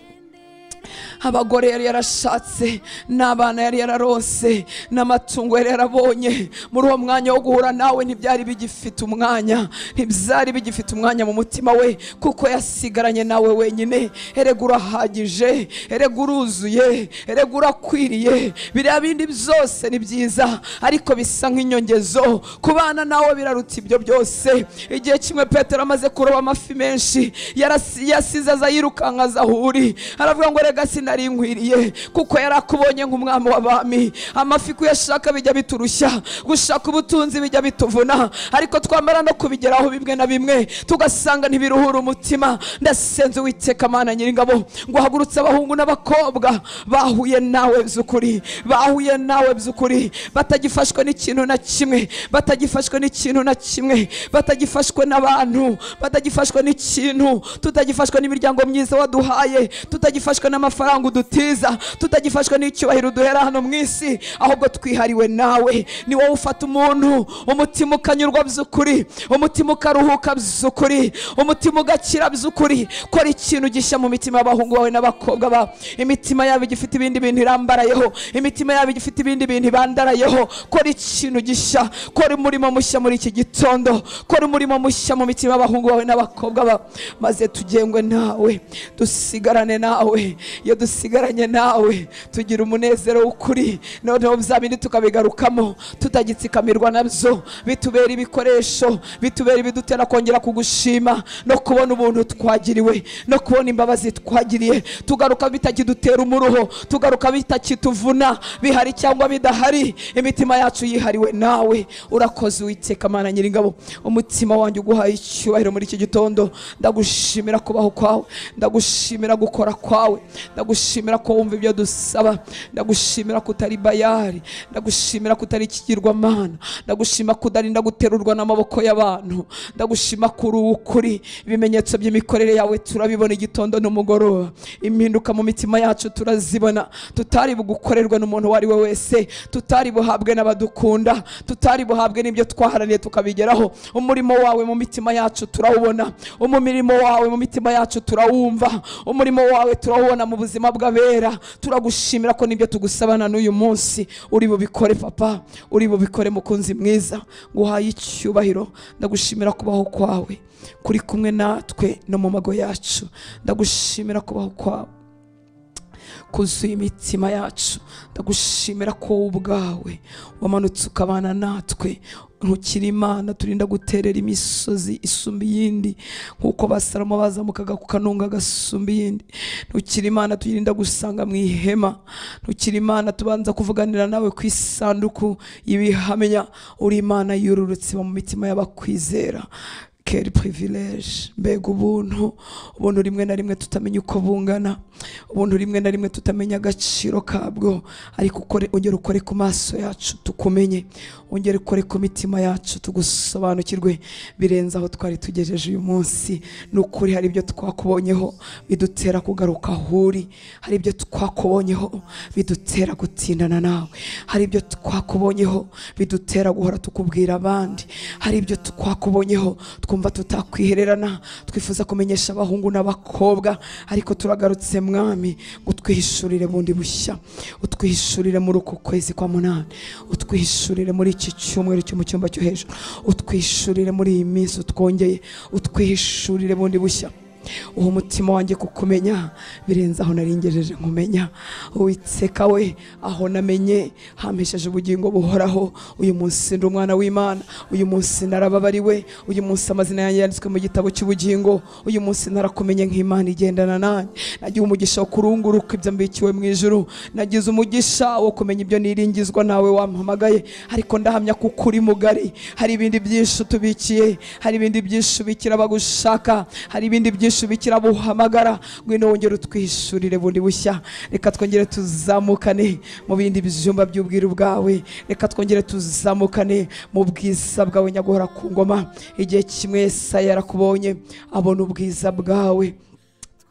Abagore yari yarashatse, n'abana yari yararose, n'amatungo yari yarabonye, muri uwo mwanya wo guhura nawe ntibyari bigifite umwanya, ntibyari bigifite umwanya mu mutima we, kuko yasigaranye nawe wenyine. Erega urahagije, erega uruzuye, erega urakwiriye. Biriya bindi byose ni byiza, ariko bisa nk'inyongezo. Kubana nawe biraruta ibyo byose. Igihe kimwe Petero amaze kuroba amafi menshi, yasize aza yirukanka aza aho uri, aravuga ngo rega sinari nkwiriye, kuko yarakubonye nk'umwami w'abami. Amafi kuyashaka bijya biturushya, gushaka ubutunzi bijya bituvuna, ariko twamara no kubigeraho bimwe na bimwe tugasanga ntibiruhura umutima. Ndasenze Uwiteka Mana Nyiringabo ngo hagurutse abahungu n'abakobwa bahuye nawe by'ukuri, bahuye nawe by'ukuri, batagifashwe n'ikintu na kimwe, batagifashwe n'ikintu na kimwe, batagifashwe n'abantu, batagifashwe n'ikintu, tutagifashwe n'imiryango myiza waduhaye, tutagifashwe n'amafaranga udutiza, tutagifashwe n'icyubahiro duhera hano mu isi, ahubwo twihariwe nawe. Ni wowe ufata umuntu, umutima ukanyurwa by'ukuri, umutima ukaruhuka by'ukuri, umutima ugakira by'ukuri. Kora ikintu gishya mu mitima y'abahungu bawe n'abakobwa bawe. Imitima yabo igifite ibindi bintu irambarayeho, imitima yabo igifite ibindi bintu ibandarayeho. Kora ikintu gishya, kora umurimo mushya muri iki gitondo, kora umurimo mushya mu mitima y'abahungu bawe n'abakobwa bawe, maze tugengwe nawe, dusigarane nawe. Iyo dusigaranye nawe tugira umunezero w'ukuri, noneho bya bindi tukabigarukamo tutagitsikamirwa nabyo, bitubera ibikoresho, bitubera ibidutera kongera kugushima no kubona ubuntu twagiriwe, no kubona imbabazi twagiriye. Tugaruka bitakidutera umuruho, tugaruka bitakituvuna, bihari cyangwa bidahari, imitima yacu yihariwe nawe. Urakoze Uwiteka Mana Nyiringabo, umutima wanjye uguhaye icyubahiro muri iki gitondo. Ndagushimira kubaho kwawe, ndagushimira gukora kwawe, Ndagushimira ko wumva ibyo dusaba. Ndagushimira ko utari Bayali. Ndagushimira ko utari ikigirwamana. Ndagushima ko udarinda guterurwa n'amaboko y'abantu. Ndagushima ko uri ukuri. Ibimenyetso by'imikorere yawe turabibona igitondo n'umugoroba. Impinduka mu mitima yacu turazibona. Tutari bugukorerwa n'umuntu uwo ari we wese, tutari buhabwe n'abadukunda, tutari buhabwe n'ibyo twaharaniye tukabigeraho. Umurimo wawe mu mitima yacu turawubona. Umurimo wawe mu mitima yacu turawumva. Umurimo wawe turawubona mu buzima bw'abera. Turagushimira ko nibyo tugusabana n'uyu munsi uri bubikore papa, uri bubikore mukunzi mwiza. Nguhaye icyubahiro. Ndagushimira kubaho kwawe kuri kumwe natwe no mu mago yacu. Ndagushimira kubaho kwawe kuzuye imitima yacu. Ndagushimira ko wowe ubwawe wamanutse ukabana natwe. Ntukiri Imana turinda guterera imisozi isumba iyindi nkuko basalomo bazamukaga ku kanunga gasumba iyindi. Ntukiri Imana turinda gusanga mu ihema. Ntukiri Imana tubanza kuvuganira nawe ku isanduku y'ibihamya. Uri Imana yururutse mu mitima y'abakwizera. Quel privilège, mbega ubuntu. Ubuntu rimwe na rimwe tutamenya uko bungana, ubuntu rimwe na rimwe tutamenya agaciro kabwo, ariko ukore, ongera ukore ku maso yacu tukumenye, ongera ukore ku mitima yacu tugusobanukirwe birenze aho twari tugejeje uyu munsi. Nukuri hari ibyo twakubonyeho bidutera kugaruka aho uri, hari ibyo twakubonyeho bidutera gutindana nawe, hari ibyo twakubonyeho bidutera guhora tukubwira abandi, hari ibyo twakubonyeho twumva tutakwihererana, twifuza kumenyesha abahungu n'abakobwa. Ariko turagarutse mwami ngo utwihishurire bundi bushya, utwihishurire muri uku kwezi kwa munani, utwihishurire muri iki cyumweru cyo mu cyumba cyo hejuru, utwihishurire muri iyi minsi utwongeye, utwihishurire bundi bushya. Uwo mutima wanjye kukumenya birenze aho naringejeje nkumenya. Uwiteka we, aho namenye hampesheje ubugingo buhoraho. Uyu munsi ndi umwana w'Imana, uyu munsi narababariwe, uyu munsi amazina yanjye yanditswe mu gitabo cy'ubugingo, uyu munsi narakumenye nk'Imana igendana nanjye. Nagize umugisha wo kurunguruka ibyo mbikiwe mu ijuru, nagize umugisha wo kumenya ibyo niringizwa nawe wampamagaye. Ariko ndahamya ko uri mugari, hari ibindi byinshi tubikiye, hari ibindi byinshi ubikira abagushaka, hari ibindi byinshi ubikira buhamagara. Ngwino wongere utwishurire bundi bushya. Reka twongere tuzamukane mu bindi byumba by'ubwiru bwawe, reka twongere tuzamukane mu bwiza bwawe nyaguhora ku ngoma. Igihe kimwe Yesaya yarakubonye abona ubwiza bwawe.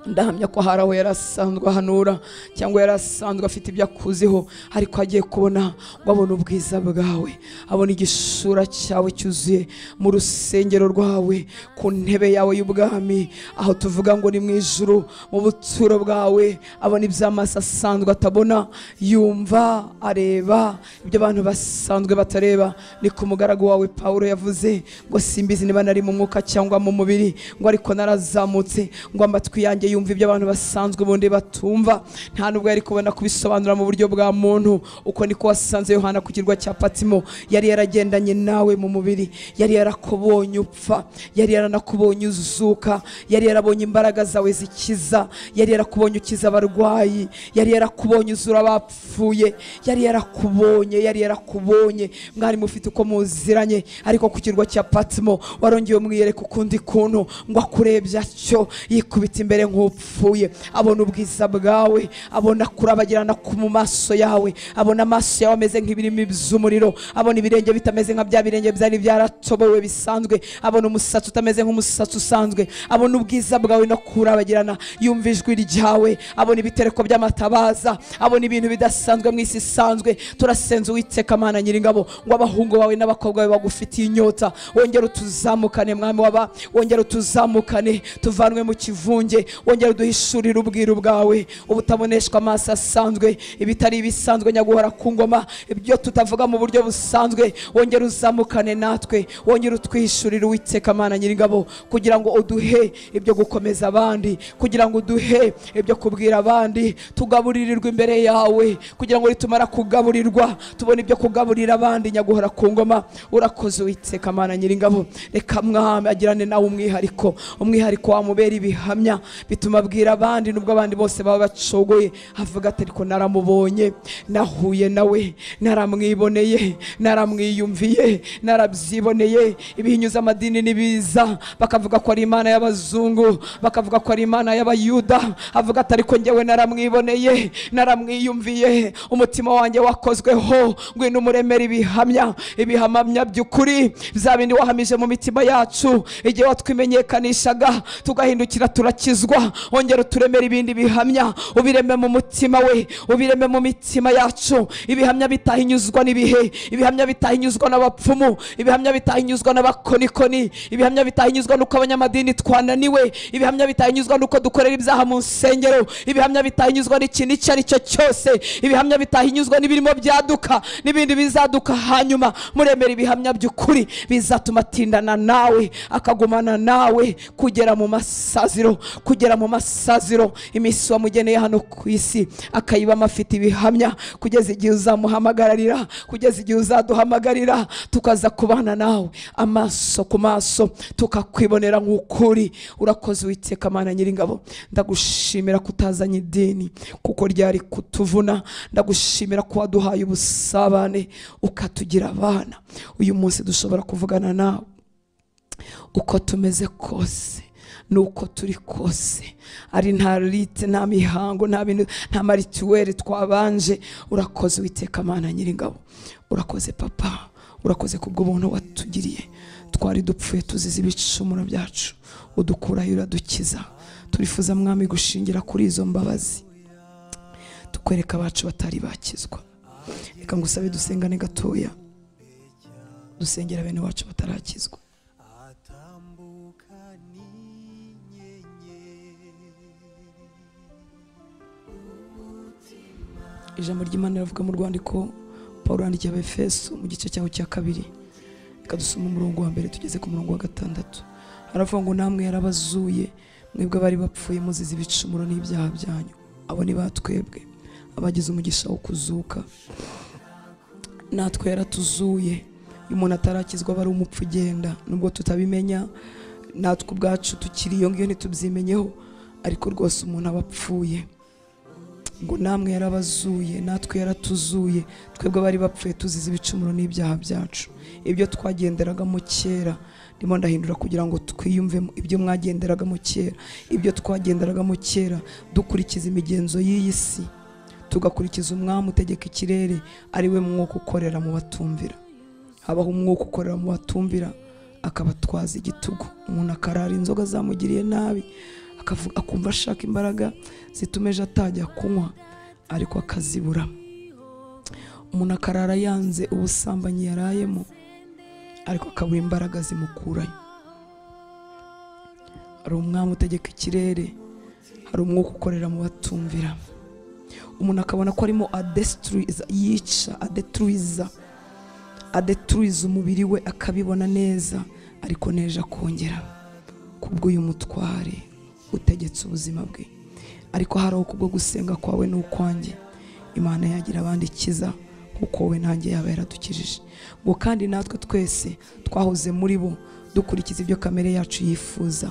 Ndahamya ko hari aho yarasanzwe ahanura cyangwa yarasanzwe afite ibyo akuziho, ariko agiye kubona ngo abone ubwiza bwawe, abona igisura cyawe cyuzuye mu rusengero rwawe, ku ntebe yawe y'ubwami, aho tuvuga ngo ni mu ijuru, mu buturo bwawe. Abona iby'amaso asanzwe atabona, yumva, areba ibyo abantu basanzwe batareba. Ni ku mugaragu wawe Pawulo yavuze ngo simbizi niba nari mu mwuka cyangwa mu mubiri, ngo ariko narazamutse, ngo amatwi yanjye yumva ibyo abantu basanzwe ubundi batumva. Nta nubwo yari kubona kubisobanura mu buryo bwa muntu. Uko niko wasanze Yohana ku kirwa cya Patimo. Yari yaragendanye nawe mu mubiri, yari yarakubonye upfa, yari yaranakubonye uzuka, yari yarabonye imbaraga zawe zikiza, yari yarakubonye ukiza abarwayi, yari yarakubonye uzura abapfuye, yari yarakubonye, yari yarakubonye. Mwari mufite uko muziranye, ariko ku kirwa cya Patimo warongeye umwiyereka ukundi kuntu, ngo akurebye atyo yikubita imbere nk'upfuye. Abona ubwiza bwawe, abona kurabagirana ku maso yawe, abona amaso yawe ameze nk'ibirimi by'umuriro, abona ibirenge bitameze nka bya birenge byari byaratobowe bisanzwe, abona umusatsi utameze nk'umusatsi usanzwe, abona ubwiza bwawe no kurabagirana, yumva ijwi ryawe, abona ibitereko by'amatabaza, abona ibintu bidasanzwe mu isi isanzwe. Turasenze Uwiteka Mana Nyiringabo ngo abahungu bawe n'abakobwa bawe bagufitiye inyota, wongere utuzamukane mwami waba, wongere utuzamukane tuvanwe mu kivunge, wongere uduhishurire ubwiru bwawe ubutaboneshwa amaso asanzwe, ibitari ibisanzwe nyaguhora ku ngoma, ibyo tutavuga mu buryo busanzwe. Wongere uzamukane natwe, wongere utwihishurire Uwiteka Mana Nyiringabo, kugira ngo uduhe ibyo gukomeza abandi, kugira ngo uduhe ibyo kubwira abandi, tugaburirirwe imbere yawe, kugira ngo nitumara kugaburirwa tubone ibyo kugaburira abandi nyaguhora ku ngoma. Urakoze Uwiteka Mana Nyiringabo. Reka mwami agirane nawe umwihariko, umwihariko wamubera ibihamya Bituma abwira abandi, nubwo abandi bose baba bacogoye, avuga ati ariko naramubonye, nahuye nawe, naramwiboneye, naramwiyumviye, narabyiboneye. Ibihinyuza amadini nibiza bakavuga ko ari Imana y'abazungu, bakavuga ko ari Imana y'abayuda, avuga ati ariko njyewe naramwiboneye, naramwiyumviye, umutima wanjye wakozweho. Ngwino umuremere ibihamya, ibihamya by'ukuri, bya bindi wahamije mu mitima yacu igihe watwimenyekanishaga tugahindukira turakizwa. Ongera uturemere ibindi bihamya, ubireme mu mutima we, ubireme mu mitima yacu. Ibihamya bitahinyuzwa n'ibihe, ibihamya bitahinyuzwa n'abapfumu, ibihamya bitahinyuzwa n'abakonikoni, ibihamya bitahinyuzwa n'uko abanyamadini twananiwe, ibihamya bitahinyuzwa n'uko dukorera ibyaha mu nsengero, ibihamya bitahinyuzwa n'ikintu icyo ari cyo cyose, ibihamya bitahinyuzwa n'ibirimo byaduka n'ibindi bizaduka. Hanyuma muremere ibihamya by'ukuri bizatuma atindana nawe, akagumana nawe kugera mu masaziro, kugera mu masaziro. Iminsi wamugeneye hano ku isi akayibamo afite ibihamya, kugeza igihe uzamuhamagarira, kugeza igihe uzaduhamagarira, tukaza kubana nawe amaso ku maso, tukakwibonera nk'ukuri. Urakoze Uwiteka Mana Nyiringabo, ndagushimira kutazanye idini kuko ryari kutuvuna. Ndagushimira ko waduhaye ubusabane ukatugira abana. Uyu munsi dushobora kuvugana nawe uko tumeze kose nuko turi kose, ari nta rite, nta mihango, nta bintu, nta marituweli twabanje. Urakoze Uwiteka Mana Nyiringabo, urakoze Papa, urakoze kubw'ubuntu watugiriye. Twari dupfuye tuzize ibicumuro byacu, udukurayo uradukiza. Turifuza Mwami gushingira kuri izo mbabazi, tukwereka abacu batari bakizwa. Reka ngusabe dusengane gatoya, dusengera bene wacu batarakizwa. Ijambo ry'Imana riravuga mu rwandiko Pawulo yandikiye Abefeso mu gice cyaho cya 2, reka dusome umurongo wa 1 tugeze ku murongo wa 6. Haravuga ngo namwe yarabazuye mwebwe bari bapfuye muzize ibicumuro n'ibyaha byanyu. Abo ni batwebwe abagize umugisha wo kuzuka, natwe yaratuzuye. Iyo umuntu atarakizwa aba ari umupfu ugenda, nubwo tutabimenya natwe ubwacu tukiri iyo ngiyo ntitubyimenyeho, ariko rwose umuntu aba apfuye. Ngo namwe yarabazuye, natwe yaratuzuye, twebwe bari bapfuye tuzize ibicumuro n'ibyaha byacu. Ibyo twagenderagamo kera, ndimo ndahindura kugira ngo twiyumvemo ibyo mwagenderagamo kera, ibyo twagenderagamo kera dukurikiza imigenzo y'iyi si, tugakurikiza umwami utegeka ikirere, ari we mwuka ukorera mu batumvira. Habaho umwuka ukorera mu batumvira akabatwaza igitugu. Umuntu akarara inzoga zamugiriye nabi, akumva ashaka imbaraga zituma ejo atajya kunywa, ariko akazibura. Umuntu akarara yanze ubusambanyi yarayemo, ariko akabura imbaraga zimukurayo. Hari umwami utegeka ikirere, hari umwuka ukorera mu batumvira. Umuntu akabona ko arimo adetruiza, yica, adetruiza umubiri we, akabibona neza, ariko neje akongera kubw'uyu mutware utegetse ubuzima bwe. Ariko hari kubwo gusenga kwawe n'ukwanjye Imana yagira abandi ikiza, kuko we nanjye yaba yaradukijije. Ngo kandi natwe twese twahoze muri bo dukurikiza ibyo kamere yacu yifuza,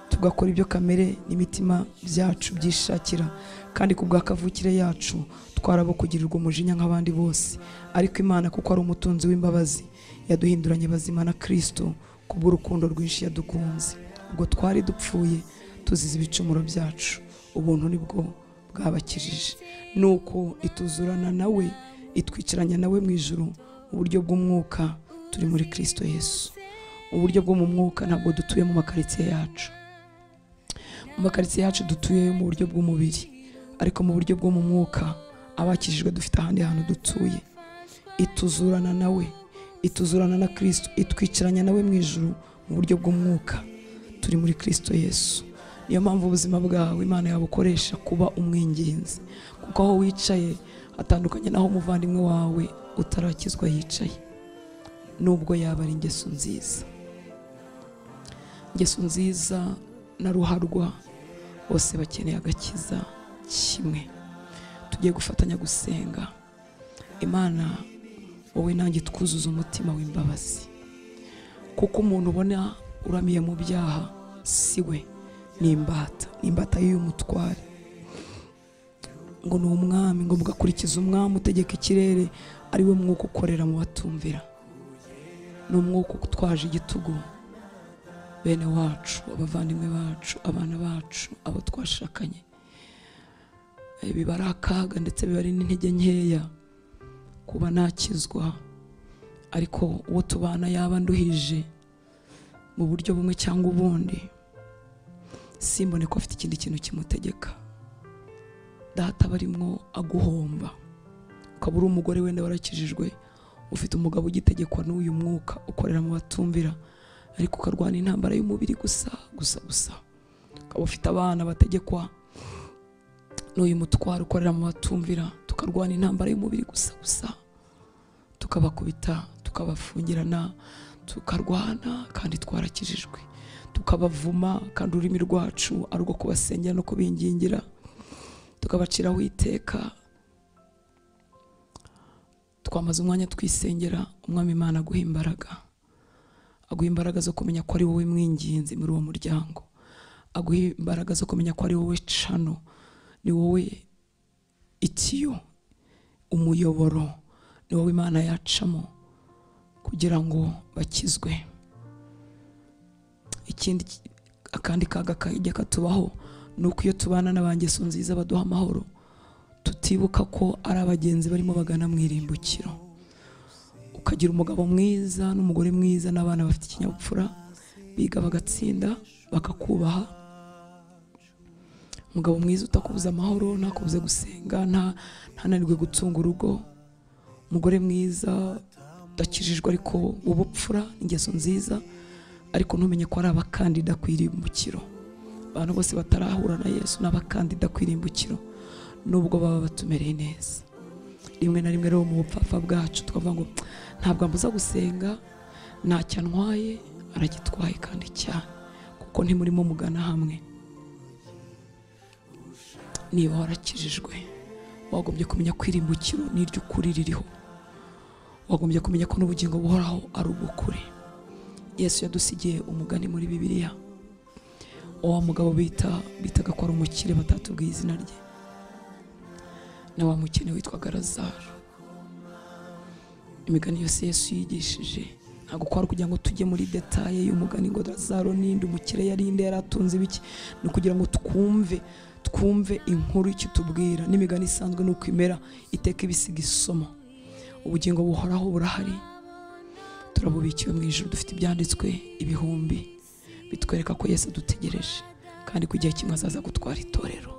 tugakora ibyo kamere n'imitima byacu byishakira, kandi kubwa kavukire yacu twarabo kugirirwa umujinya nk'abandi bose. Ariko Imana kuko ari umutunzi w'imbabazi yaduhinduranye bazima na Kristo kubw'urukundo rwinshi yadukunze. Ubwo twari dupfuye tuzize ibicumuro byacu, ubuntu nibwo bwabakijije. Nuko ituzurana nawe, itwicaranya nawe mu ijuru mu buryo bw'umwuka, turi muri Kristo Yesu. Mu buryo bwo mu mwuka ntabwo dutuye mu makaritsiye yacu. Mu makaritsiye yacu dutuye mu buryo bw'umubiri, ariko mu buryo bwo mu mwuka abakijijwe dufite ahandi hantu dutuye. Ituzurana nawe, ituzurana na Kristo, itwicaranya nawe mu ijuru mu buryo bw'umwuka, turi muri Kristo Yesu. Niyo mpamvu ubuzima bwawe Imana yabukoresha kuba umwinginzi, kuko aho wicaye hatandukanye naho umuvandimwe wawe utarakizwa yicaye, nubwo yaba ari ingeso nziza. Ingeso nziza na ruharwa bose bakeneye agakiza kimwe. Tugiye gufatanya gusenga Imana, wowe nanjye twuzuza umutima w'imbabazi, kuko umuntu ubona uramiye mu byaha si we, Ni imbata, ni imbata y'uyu mutware. Ngo ni umwami, ngo mugakurikiza umwami utegeka ikirere, ari we mwuka ukorera mu batumvira. Ni umwuka utwaje igitugu bene wacu, abavandimwe bacu, abana bacu, abo twashakanye. Biba ari akaga ndetse biba ari n'intege nkeya kuba nakizwa, ariko uwo tubana yaba nduhije mu buryo bumwe cyangwa ubundi, simbone ko afite ikindi kintu kimutegeka. Data barimwo aguhomba, ukaba uri umugore wenda warakijijwe, ufite umugabo ugitegekwa n'uyu mwuka ukorera mu batumvira, ariko ukarwana intambara y'umubiri gusa gusa gusa. Ukaba ufite abana bategekwa n'uyu mutwaro ukorera mu batumvira, tukarwana intambara y'umubiri gusa gusa, tukabakubita, tukabafungirana, tukarwana kandi twarakijijwe, tukabavuma kandi ururimi rwacu ari urwo kubasengera no kubingingira, tukabaciraho iteka. Twamaze umwanya twisengera, Umwami Imana aguha imbaraga, aguha imbaraga zo kumenya ko ari wowe mwinginzi muri uwo muryango, aguha imbaraga zo kumenya ko ari wowe cano, ni wowe itiyo, umuyoboro, ni wowe Imana yacamo kugira ngo bakizwe. Ikindi akandi kaga kajya katubaho ni uko iyo tubana n'abangeso nziza baduha amahoro, tutibuka ko ari abagenzi barimo bagana mu irimbukiro. Ukagira umugabo mwiza n'umugore mwiza n'abana bafite ikinyabupfura, biga bagatsinda, bakakubaha. Umugabo mwiza utakubuza amahoro, ntakubuze gusenga, ntananirwe gutunga urugo. Umugore mwiza udakijijwe ariko ubupfura, ingeso nziza, ariko ntumenye ko ari abakandida ku irimbukiro. Abantu bose batarahura na Yesu ni abakandida ku irimbukiro, nubwo baba batumereye neza. Rimwe na rimwe rero mu bupfapfa bwacu tukavuga ngo ntabwo ambuza gusenga, ntacyo antwaye, aragitwaye kandi cyane, kuko ntimurimo mugana hamwe. Niba warakijijwe, wagombye kumenya ko irimbukiro n'iry'ukuri ririho, wagombye kumenya ko n'ubugingo buhoraho ari ubw'ukuri. Yesu yadusigiye umugani muri Bibiliya, wa mugabo bitaga ko ari umukire batatubwiye izina rye, na wa mukene witwaga Lazaro. Imigani yose Yesu yigishije ntabwo kwari kugira ngo tujye muri detaye y'umugani ngo Lazaro ninde, umukire yarinde, yaratunze ibiki, ni kugira ngo twumve inkuru ikitubwira. N'imigani isanzwe nuko imera, iteka ibisiga isomo. Ubugingo buhoraho burahari, turabubikiwe mu ijuru, dufite ibyanditswe ibihumbi bitwereka ko Yesu adutegereje, kandi ku gihe kimwe azaza gutwara itorero.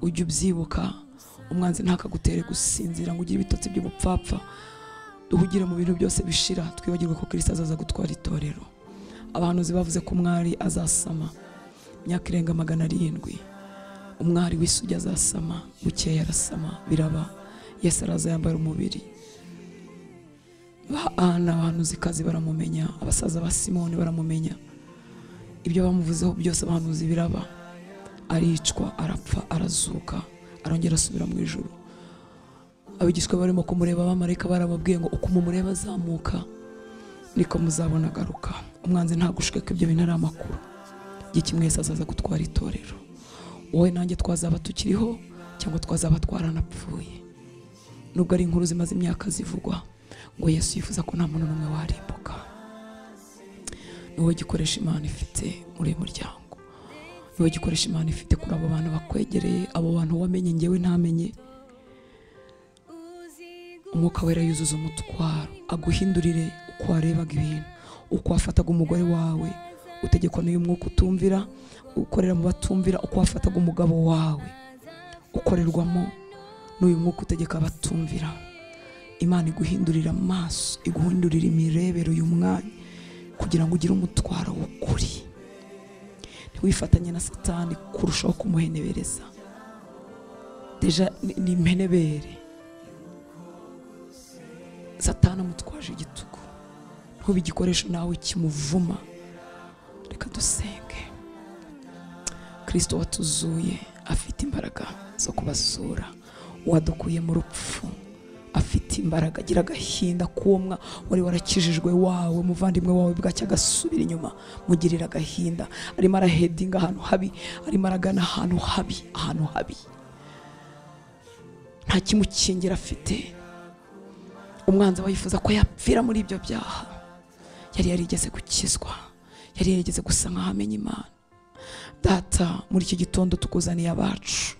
Ujye ubyibuka, umwanzi ntakagutere gusinzira ngo ugire ibitotsi by'ubupfapfa, duhugire mu bintu byose bishira, twibagirwe ko Kristo azaza gutwara itorero. Abahanuzi bavuze ko umwari azasama imyaka irenga 700, umwari w'isugi azasama, bukeye arasama, biraba. Yesu araza yambara umubiri. Ba Ana abahanuzikazi baramumenya, abasaza ba Simoni baramumenya, ibyo bamuvuzeho byose abahanuzi biraba. Aricwa, arapfa, arazuka, arongera asubira mu ijuru. Abigishwa barimo kumureba, abamarayika barababwiye ngo uko mumureba azamuka niko muzabona agaruka. Umwanzi ntagushike ko ibyo bintu ari amakuru. Igihe kimwe Yesu azaza gutwara itorero. Wowe nanjye twazaba tukiriho cyangwa twazaba twaranapfuye. Nubwo ari inkuru zimaze imyaka zivugwa, ngo Yesu yifuza ko nta muntu n'umwe warimbuka. Ni wowe gikoresha Imana ifite muri uyu muryango, ni wowe gikoresha Imana ifite kuri abo bantu bakwegereye, abo bantu wamenye njyewe ntamenye. Umwuka Wera yuzuza umutwaro, aguhindurire uko warebaga ibintu, uko wafataga umugore wawe utegekwa n'uyu mwuka utumvira, ukorera mu batumvira, uko wafataga umugabo wawe ukorerwamo n'uyu mwuka utegeka abatumvira. Imana iguhindurira amaso, iguhindurira imirebere uyu mwanya, kugira ngo ugire umutwaro w'ukuri. Ntiwifatanye na Satani kurushaho kumuhenebereza. Deja ni impenebere. Satani amutwaje igitugu, ntube igikoresho nawe kimuvuma. Reka dusenge. Kristo watuzuye afite imbaraga zo kubasura, wadukuye mu rupfu afite Ifite imbaraga. Gira agahinda k'uwo wari warakijijwe wawe, muvandimwe wawe bwacya agasubira inyuma, mugirira agahinda. Arimo arahedinga ahantu habi, arimo aragana ahantu habi, ahantu habi, nta kimukingira afite. Umwanzi aba yifuza ko yapfira muri ibyo byaha. Yari yarigeze gukizwa, yari yarigeze gusa nkaho amenya Imana. Data, muri iki gitondo tukuzaniye abacu,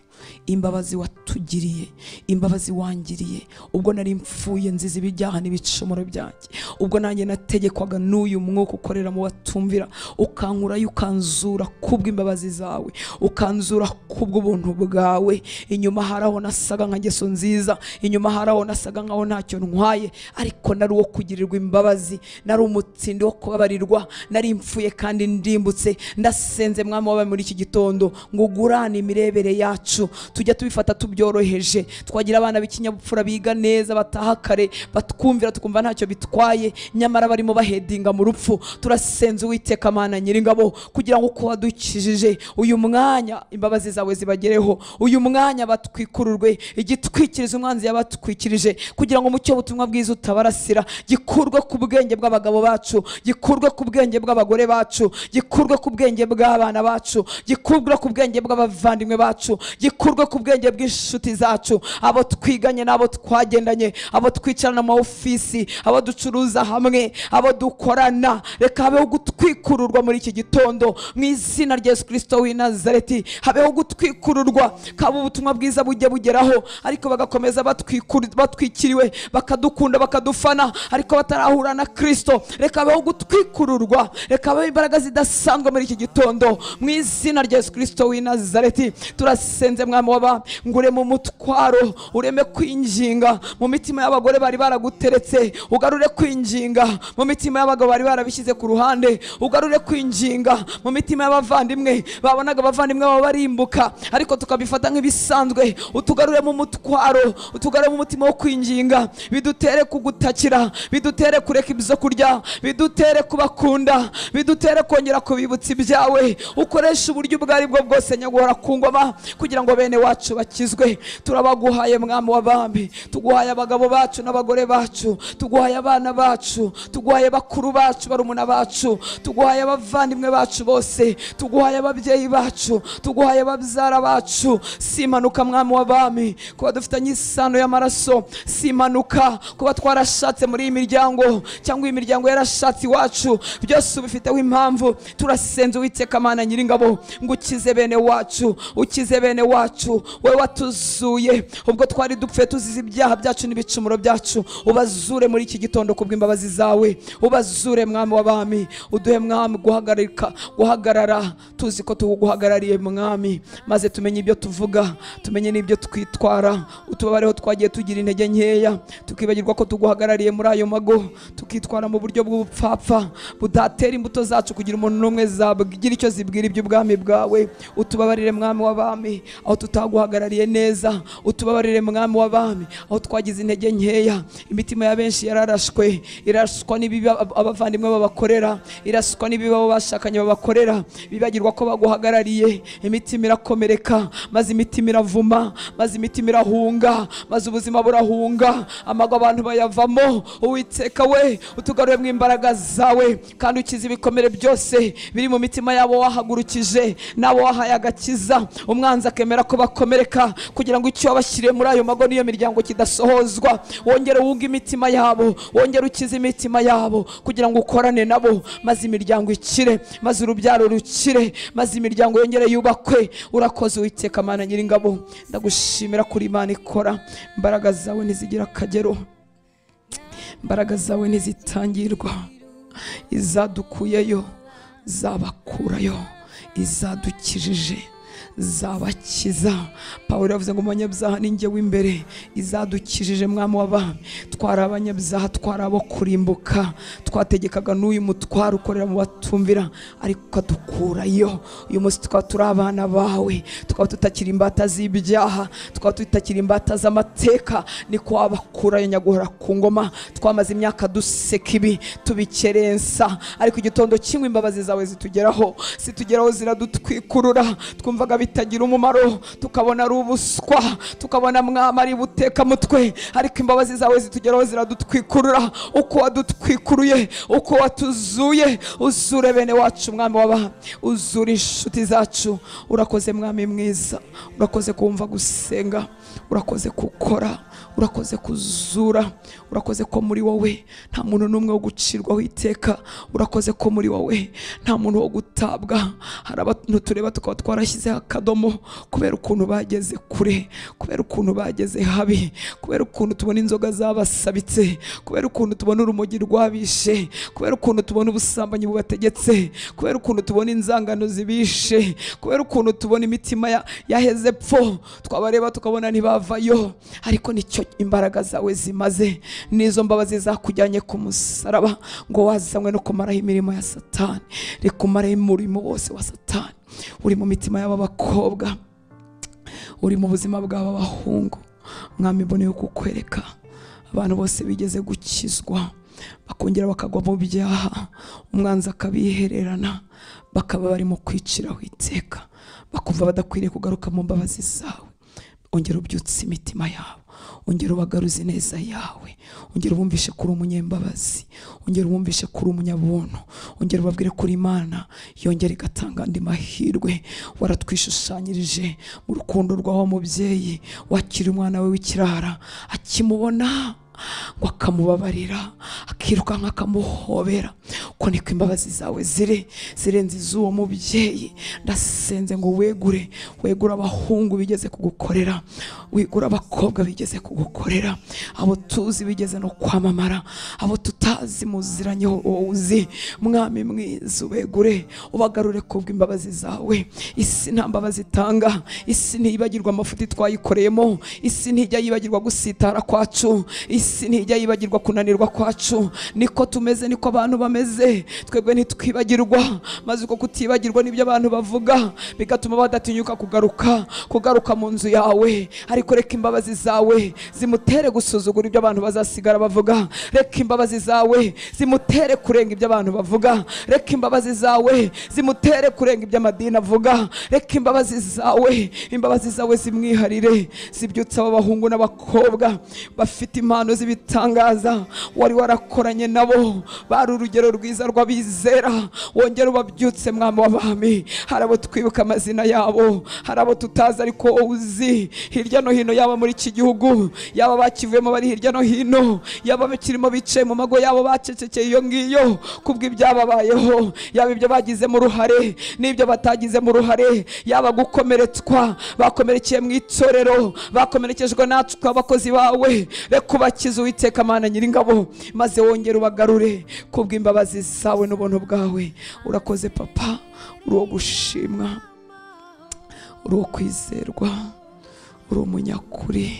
imbabazi watugiriye, imbabazi wangiriye ubwo nari mfuye nziza ibijyaha n'ibicumuro byanjye, ubwo nanjye nategekwaga n'uyu mwuka ukorera mu batumvira, ukankurayo ukanzura kubw'imbabazi zawe, ukanzura kubw'ubuntu bwawe. Inyuma haraho nasaga nka ngeso nziza, inyuma haraho nasaga nkaho ntacyo ntwaye, ariko nari uwo kugirirwa imbabazi, nari umutsindi wo kubabarirwa, nari mfuye kandi ndimbutse. Ndasenze Mwami wabaye muri iki gitondo ngo ugurane imirebere yacu, tujya tubifata tubyoroheje, twagira abana b'ikinyabupfura biga neza, bataha kare, batwumvira tukumva ntacyo bitwaye, nyamara barimo bahedinga mu rupfu. Turasenze Uwiteka Mana Nyiringabo kugira ngo uko wadukijije uyu mwanya imbabazi zawe zibagereho, uyu mwanya batwikururwe igitwikirizo umwanzi yabatwikirije, kugira ngo umucyo w'ubutumwa bwiza utabarasira gikurwe ku bwenge bw'abagabo bacu, gikurwe ku bwenge bw'abagore bacu, gikurwe ku bwenge bw'abana bacu, gikurwe ku bwenge bw'abavandimwe bacu, gikurwe ku bwenge bw'inshuti zacu, abo twiganye n'abo twagendanye, abo twicarana mu ofisi, abo ducuruza hamwe, abo dukorana. Reka habeho gutwikururwa muri iki gitondo mu izina rya Yesu Kristo w'i Nazareti. Habeho gutwikururwa, kaba ubutumwa bwiza bujye bugeraho, ariko bagakomeza batwikiriwe, bakadukunda, bakadufana, ariko batarahura na Kristo. Reka habeho gutwikururwa, reka habeho imbaraga zidasanzwe muri iki gitondo mu izina rya Yesu Kristo w'i Nazareti. Turasenze Mwami waba ngureme umutwaro, ureme kwinginga mu mitima y'abagore bari baraguteretse, ugarure kwinginga mu mitima y'abagabo bari barabishyize ku ruhande, ugarure kwinginga mu mitima y'abavandimwe babonaga abavandimwe babo barimbuka ariko tukabifata nk'ibisanzwe. Utugarure mu mutwaro, utugarure mu mutima wo kwinginga, bidutere kugutakira, bidutere kureka ibyo kurya, bidutere kubakunda, bidutere kongera kubibutsa ibyawe. Ukoresha uburyo ubwo ari bwo bwose nyaguhora ku ngoma kugira ngo bene wacu bakizwe. Turabaguhaye Mwami w'abami, tuguhaye abagabo bacu n'abagore bacu, tuguhaye abana bacu, tuguhaye bakuru bacu, barumuna bacu, tuguhaye abavandimwe bacu bose, tuguhaye ababyeyi bacu, tuguhaye ababyara bacu. Si impanuka Mwami w'abami kuba dufitanye isano y'amaraso, si impanuka kuba twarashatse muri iyi miryango cyangwa iyi miryango yarashatse iwacu, byose ubifiteho impamvu. Turasenze Uwiteka Mana Nyiringabo ngo ukize bene wacu, ukize bene wacu, wowe watuzuye ubwo twari dupfuye tuzize ibyaha byacu n'ibicumuro byacu, ubazure muri iki gitondo kubw'imbabazi zawe, ubazure Mwami w'abami. Uduhe Mwami guhagarara tuzi ko tuguhagarariye Mwami, maze tumenye ibyo tuvuga, tumenye n'ibyo twitwara. Utubabareho twagiye tugira intege nkeya, tukibagirwa ko tuguhagarariye muri ayo mago, tukitwara mu buryo bw'ubupfapfa budatera imbuto zacu kugira umuntu n'umwe zagira icyo zibwira iby'ubwami bwawe. Utubabarire Mwami w'abami aho tutaguhagarariye neza, utubabarire Mwami w'abami aho twagize intege nkeya. Imitima ya benshi yararashwe, iraswa n'ibibi abavandimwe babakorera, iraswa n'ibibi abo bashakanye babakorera, bibagirwa ko baguhagarariye. Imitima irakomereka, maze imitima iravuma, maze imitima irahunga, maze ubuzima burahunga, amago abantu bayavamo. Uwiteka we, utugarure mu imbaraga zawe kandi ukize ibikomere byose biri mu mitima yabo wahagurukije nabo wahaye agakiza. Umwanzi akemera ko bakomereka kugira ngo icyo wabashyiriye muri ayo mago n'iyo miryango kidasohozwa. Wongere wunge imitima yabo, wongere ukize imitima yabo kugira ngo ukorane nabo, maze imiryango ikire, maze urubyaro rukire, maze imiryango yongere yubakwe. Urakoze Uwiteka Mana Nyiringabo, ndagushimira kuri Imana ikora. Imbaraga zawe ntizigira akagero, imbaraga zawe ntizitangirwa. Izadukuyeyo zabakurayo, izadukijije zabakiza. Pawulo yavuze ngo umunyabyaha ni njye w'imbere, izadukijije Mwami w'abami. Twari abanyabyaha, twari abo kurimbuka, twategekaga n'uyu mutwaro ukorera mu batumvira, ariko adukurayo. Uyu munsi tukaba turi abana bawe, tukaba tutakiri imbata z'ibyaha, tukaba tutakiri imbata z'amateka. Niko wabakurayo nyaguhora ku ngoma. Twamaze imyaka duseka ibi tubikerensa, ariko igitondo kimwe imbabazi zawe zitugeraho, zitugeraho ziradutwikurura. Twumvaga bitagira umumaro, tukabona ari ubuswa, tukabona mwami ari buteka mutwe, ariko imbabazi zawe zitugeraho ziradutwikurura. Uko wadutwikuruye, uko watuzuye, uzure bene wacu mwami w'abami, uzure inshuti zacu. Urakoze mwami mwiza, urakoze kumva gusenga, urakoze gukora, urakoze kuzura, urakoze ko muri wowe nta muntu n'umwe wo gucirwaho iteka, urakoze ko muri wowe nta muntu wo gutabwa. Hari abantu tureba tukaba twarashyizeho akadomo kubera ukuntu bageze kure, kubera ukuntu bageze habi, kubera ukuntu tubona inzoga zabasabitse, kubera ukuntu tubona urumogi rwabishe, kubera ukuntu tubona ubusambanyi bubategetse, kubera ukuntu tubona inzangano zibishe, kubera ukuntu tubona imitima yaheze pfo, twabareba tukabona ntibavayo. Ariko nicyo imbaraga zawe zimaze, nizo mbabazi zakujyanye ku musaraba ngo wazanywe no kumaraho imirimo ya Satani. Reka umaraho umurimo wose wa Satani uri mu mitima y'aba bakobwa, uri mu buzima bw'aba bahungu. Mwami, mboneye kukwereka abantu bose bigeze gukizwa bakongera bakagwa mu byaha, umwanzi akabihererana, bakaba barimo kwiciraho iteka, bakumva badakwiriye kugaruka mu mbabazi zawe. Ongera ubyutse imitima yabo, ongera ubagaruze neza yawe, ongera ubumvishe kuri umunyembabazi, ongera ubumvishe kuri umunyabuntu, ongera ubabwire kuri Imana yongera igatanga andi mahirwe. Waratwishushanyirije mu rukundo rwawe mubyeyi, wakira umwana we w'ikirara akimubona ngo akamubabarira, akirukanka akamuhobera. Uko niko imbabazi zawe ziri, zirenze iz'uwo mubyeyi. Ndasenze ngo wegure, wegure abahungu bigeze kugukorera, wegure abakobwa bigeze kugukorera, abo tuzi bigeze no kwamamara, abo tutazi muziranye wowe uzi. Mwami mwiza, ubegure, ubagarure kubw'imbabazi zawe. Isi nta mbabazi itanga, isi ntiyibagirwa amafuti twayikoreyemo, isi ntijya yibagirwa gusitara kwacu, isi ntijya yibagirwa kunanirwa kwacu. Niko tumeze, niko abantu bameze, twebwe ntitwibagirwa. Maze uko kutibagirwa nibyo abantu bavuga bigatuma badatinyuka kugaruka mu nzu yawe. Ariko reka imbabazi zawe zimutere gusuzugura ibyo abantu bazasigara bavuga, reka imbabazi zawe zimutere kurenga ibyo abantu bavuga, reka imbabazi zawe zimutere kurenga ibyo amadini avuga, reka imbabazi zawe zimwiharire, zibyutsa abahungu n'abakobwa bafite impano z'ibitangaza wari warakoranye nabo, bari urugero rwiza rw'abizera. Wongera ubabyutse mwami w'abami. Hari abo twibuka amazina yabo, hari abo tutazi ariko uzi hirya no hino, yaba muri iki gihugu, yaba bakivuyemo bari hirya no hino, yaba bakirimo bicaye mu mago yabo bacecekeye iyo ngiyo kubw'ibyababayeho, yaba ibyo bagizemo uruhare n'ibyo batagizemo uruhare, yaba gukomeretswa bakomerekeye mu itorero, bakomerekejwe natwe abakozi bawe. Reka ubakize Uwiteka Mana Nyiringabo, maze wongere ubagarure kubw'imbabazi zawe n'ubuntu bwawe. Urakoze papa, uri uwo gushimwa, uri uwo kwizerwa, uri umunyakuri,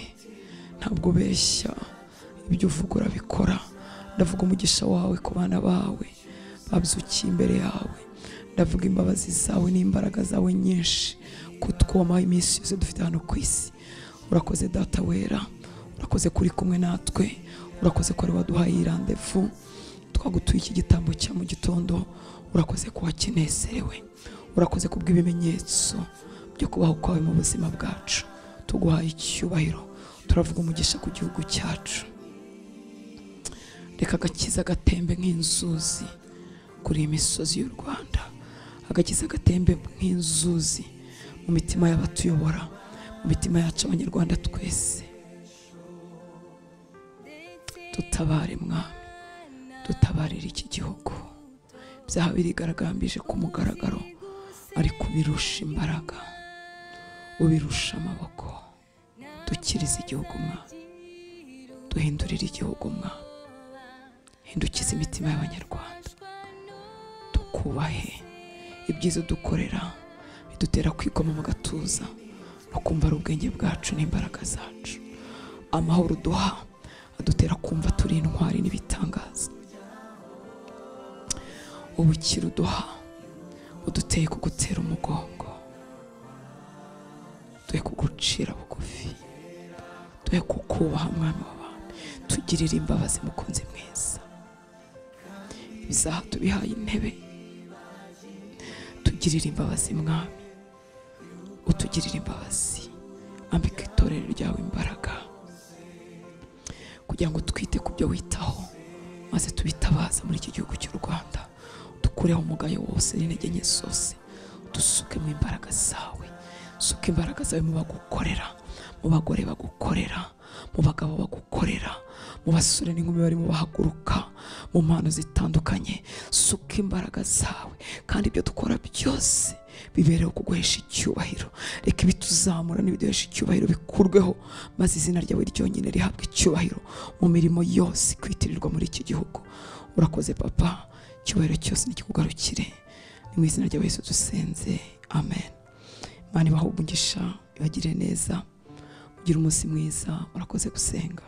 ntabwo ubeshya, ibyo uvuga urabikora. Ndavuga umugisha wawe ku bana bawe babyukiye imbere yawe, ndavuga imbabazi zawe n'imbaraga zawe nyinshi kutwoma iminsi yose dufite hano ku isi. Urakoze data wera, urakoze kuri kumwe natwe, urakoze ko ari waduhaye iyi randevu, twagutuye iki gitambo cya mu gitondo. Urakoze ko wakinezerewe, urakoze kubw'ibimenyetso byo kubaho kwawe mu buzima bwacu. Tuguhaye icyubahiro, turavuga umugisha ku gihugu cyacu. Reka agakiza gatembe nk'inzuzi kuri iyi misozi y'u Rwanda, agakiza gatembe nk'inzuzi mu mitima y'abatuyobora, mu mitima yacu abanyarwanda twese. Dutabare mwami, dutabarire iki gihugu. Ibyaha birigaragambije ku mugaragaro, ariko ubirusha imbaraga, ubirusha amaboko. Dukirize igihugu mwami, duhindurire igihugu mwami, hindukize imitima y'abanyarwanda, tukubahe. Ibyiza dukorera bidutera kwigoma mu gatuza no kumva ari ubwenge bwacu n'imbaraga zacu. Amahoro duha adutera kumva turi intwari n'ibitangaza. Ubukira uduha uduteye kugutera umugongo, duhe kugucira bugufi, duhe kukubaha mwami w'abami. Tugirire imbabazi mukunzi mwiza, ibizaha tubihaye intebe. Tugirire imbabazi mwami, Utugirire imbabazi, ambika itorero ryawe imbaraga kugira ngo twite ku byo witaho, maze tubitabaza muri iki gihugu cy'u Rwanda. Dukureho umugayo wose n'intege nke zose, dusuke mu imbaraga zawe. Suka imbaraga zawe mu bagukorera, mu bagore bagukorera, mu bagabo bagukorera, mu basore n'inkumi barimo bahaguruka mu mpano zitandukanye. Suka imbaraga zawe, kandi ibyo dukora byose bibereho kuguhesha icyubahiro. Reka ibituzamura n'ibiduhesha icyubahiro bikurweho, maze izina ryawe ryonyine rihabwe icyubahiro mu mirimo yose kwitirirwa muri iki gihugu. Urakoze Papa, icyubahiro cyose nikikugarukire. Ni mu izina rya Yesu dusenze, amen. Imana ibahe umugisha, ibagire neza, mugire umunsi mwiza. Murakoze gusenga.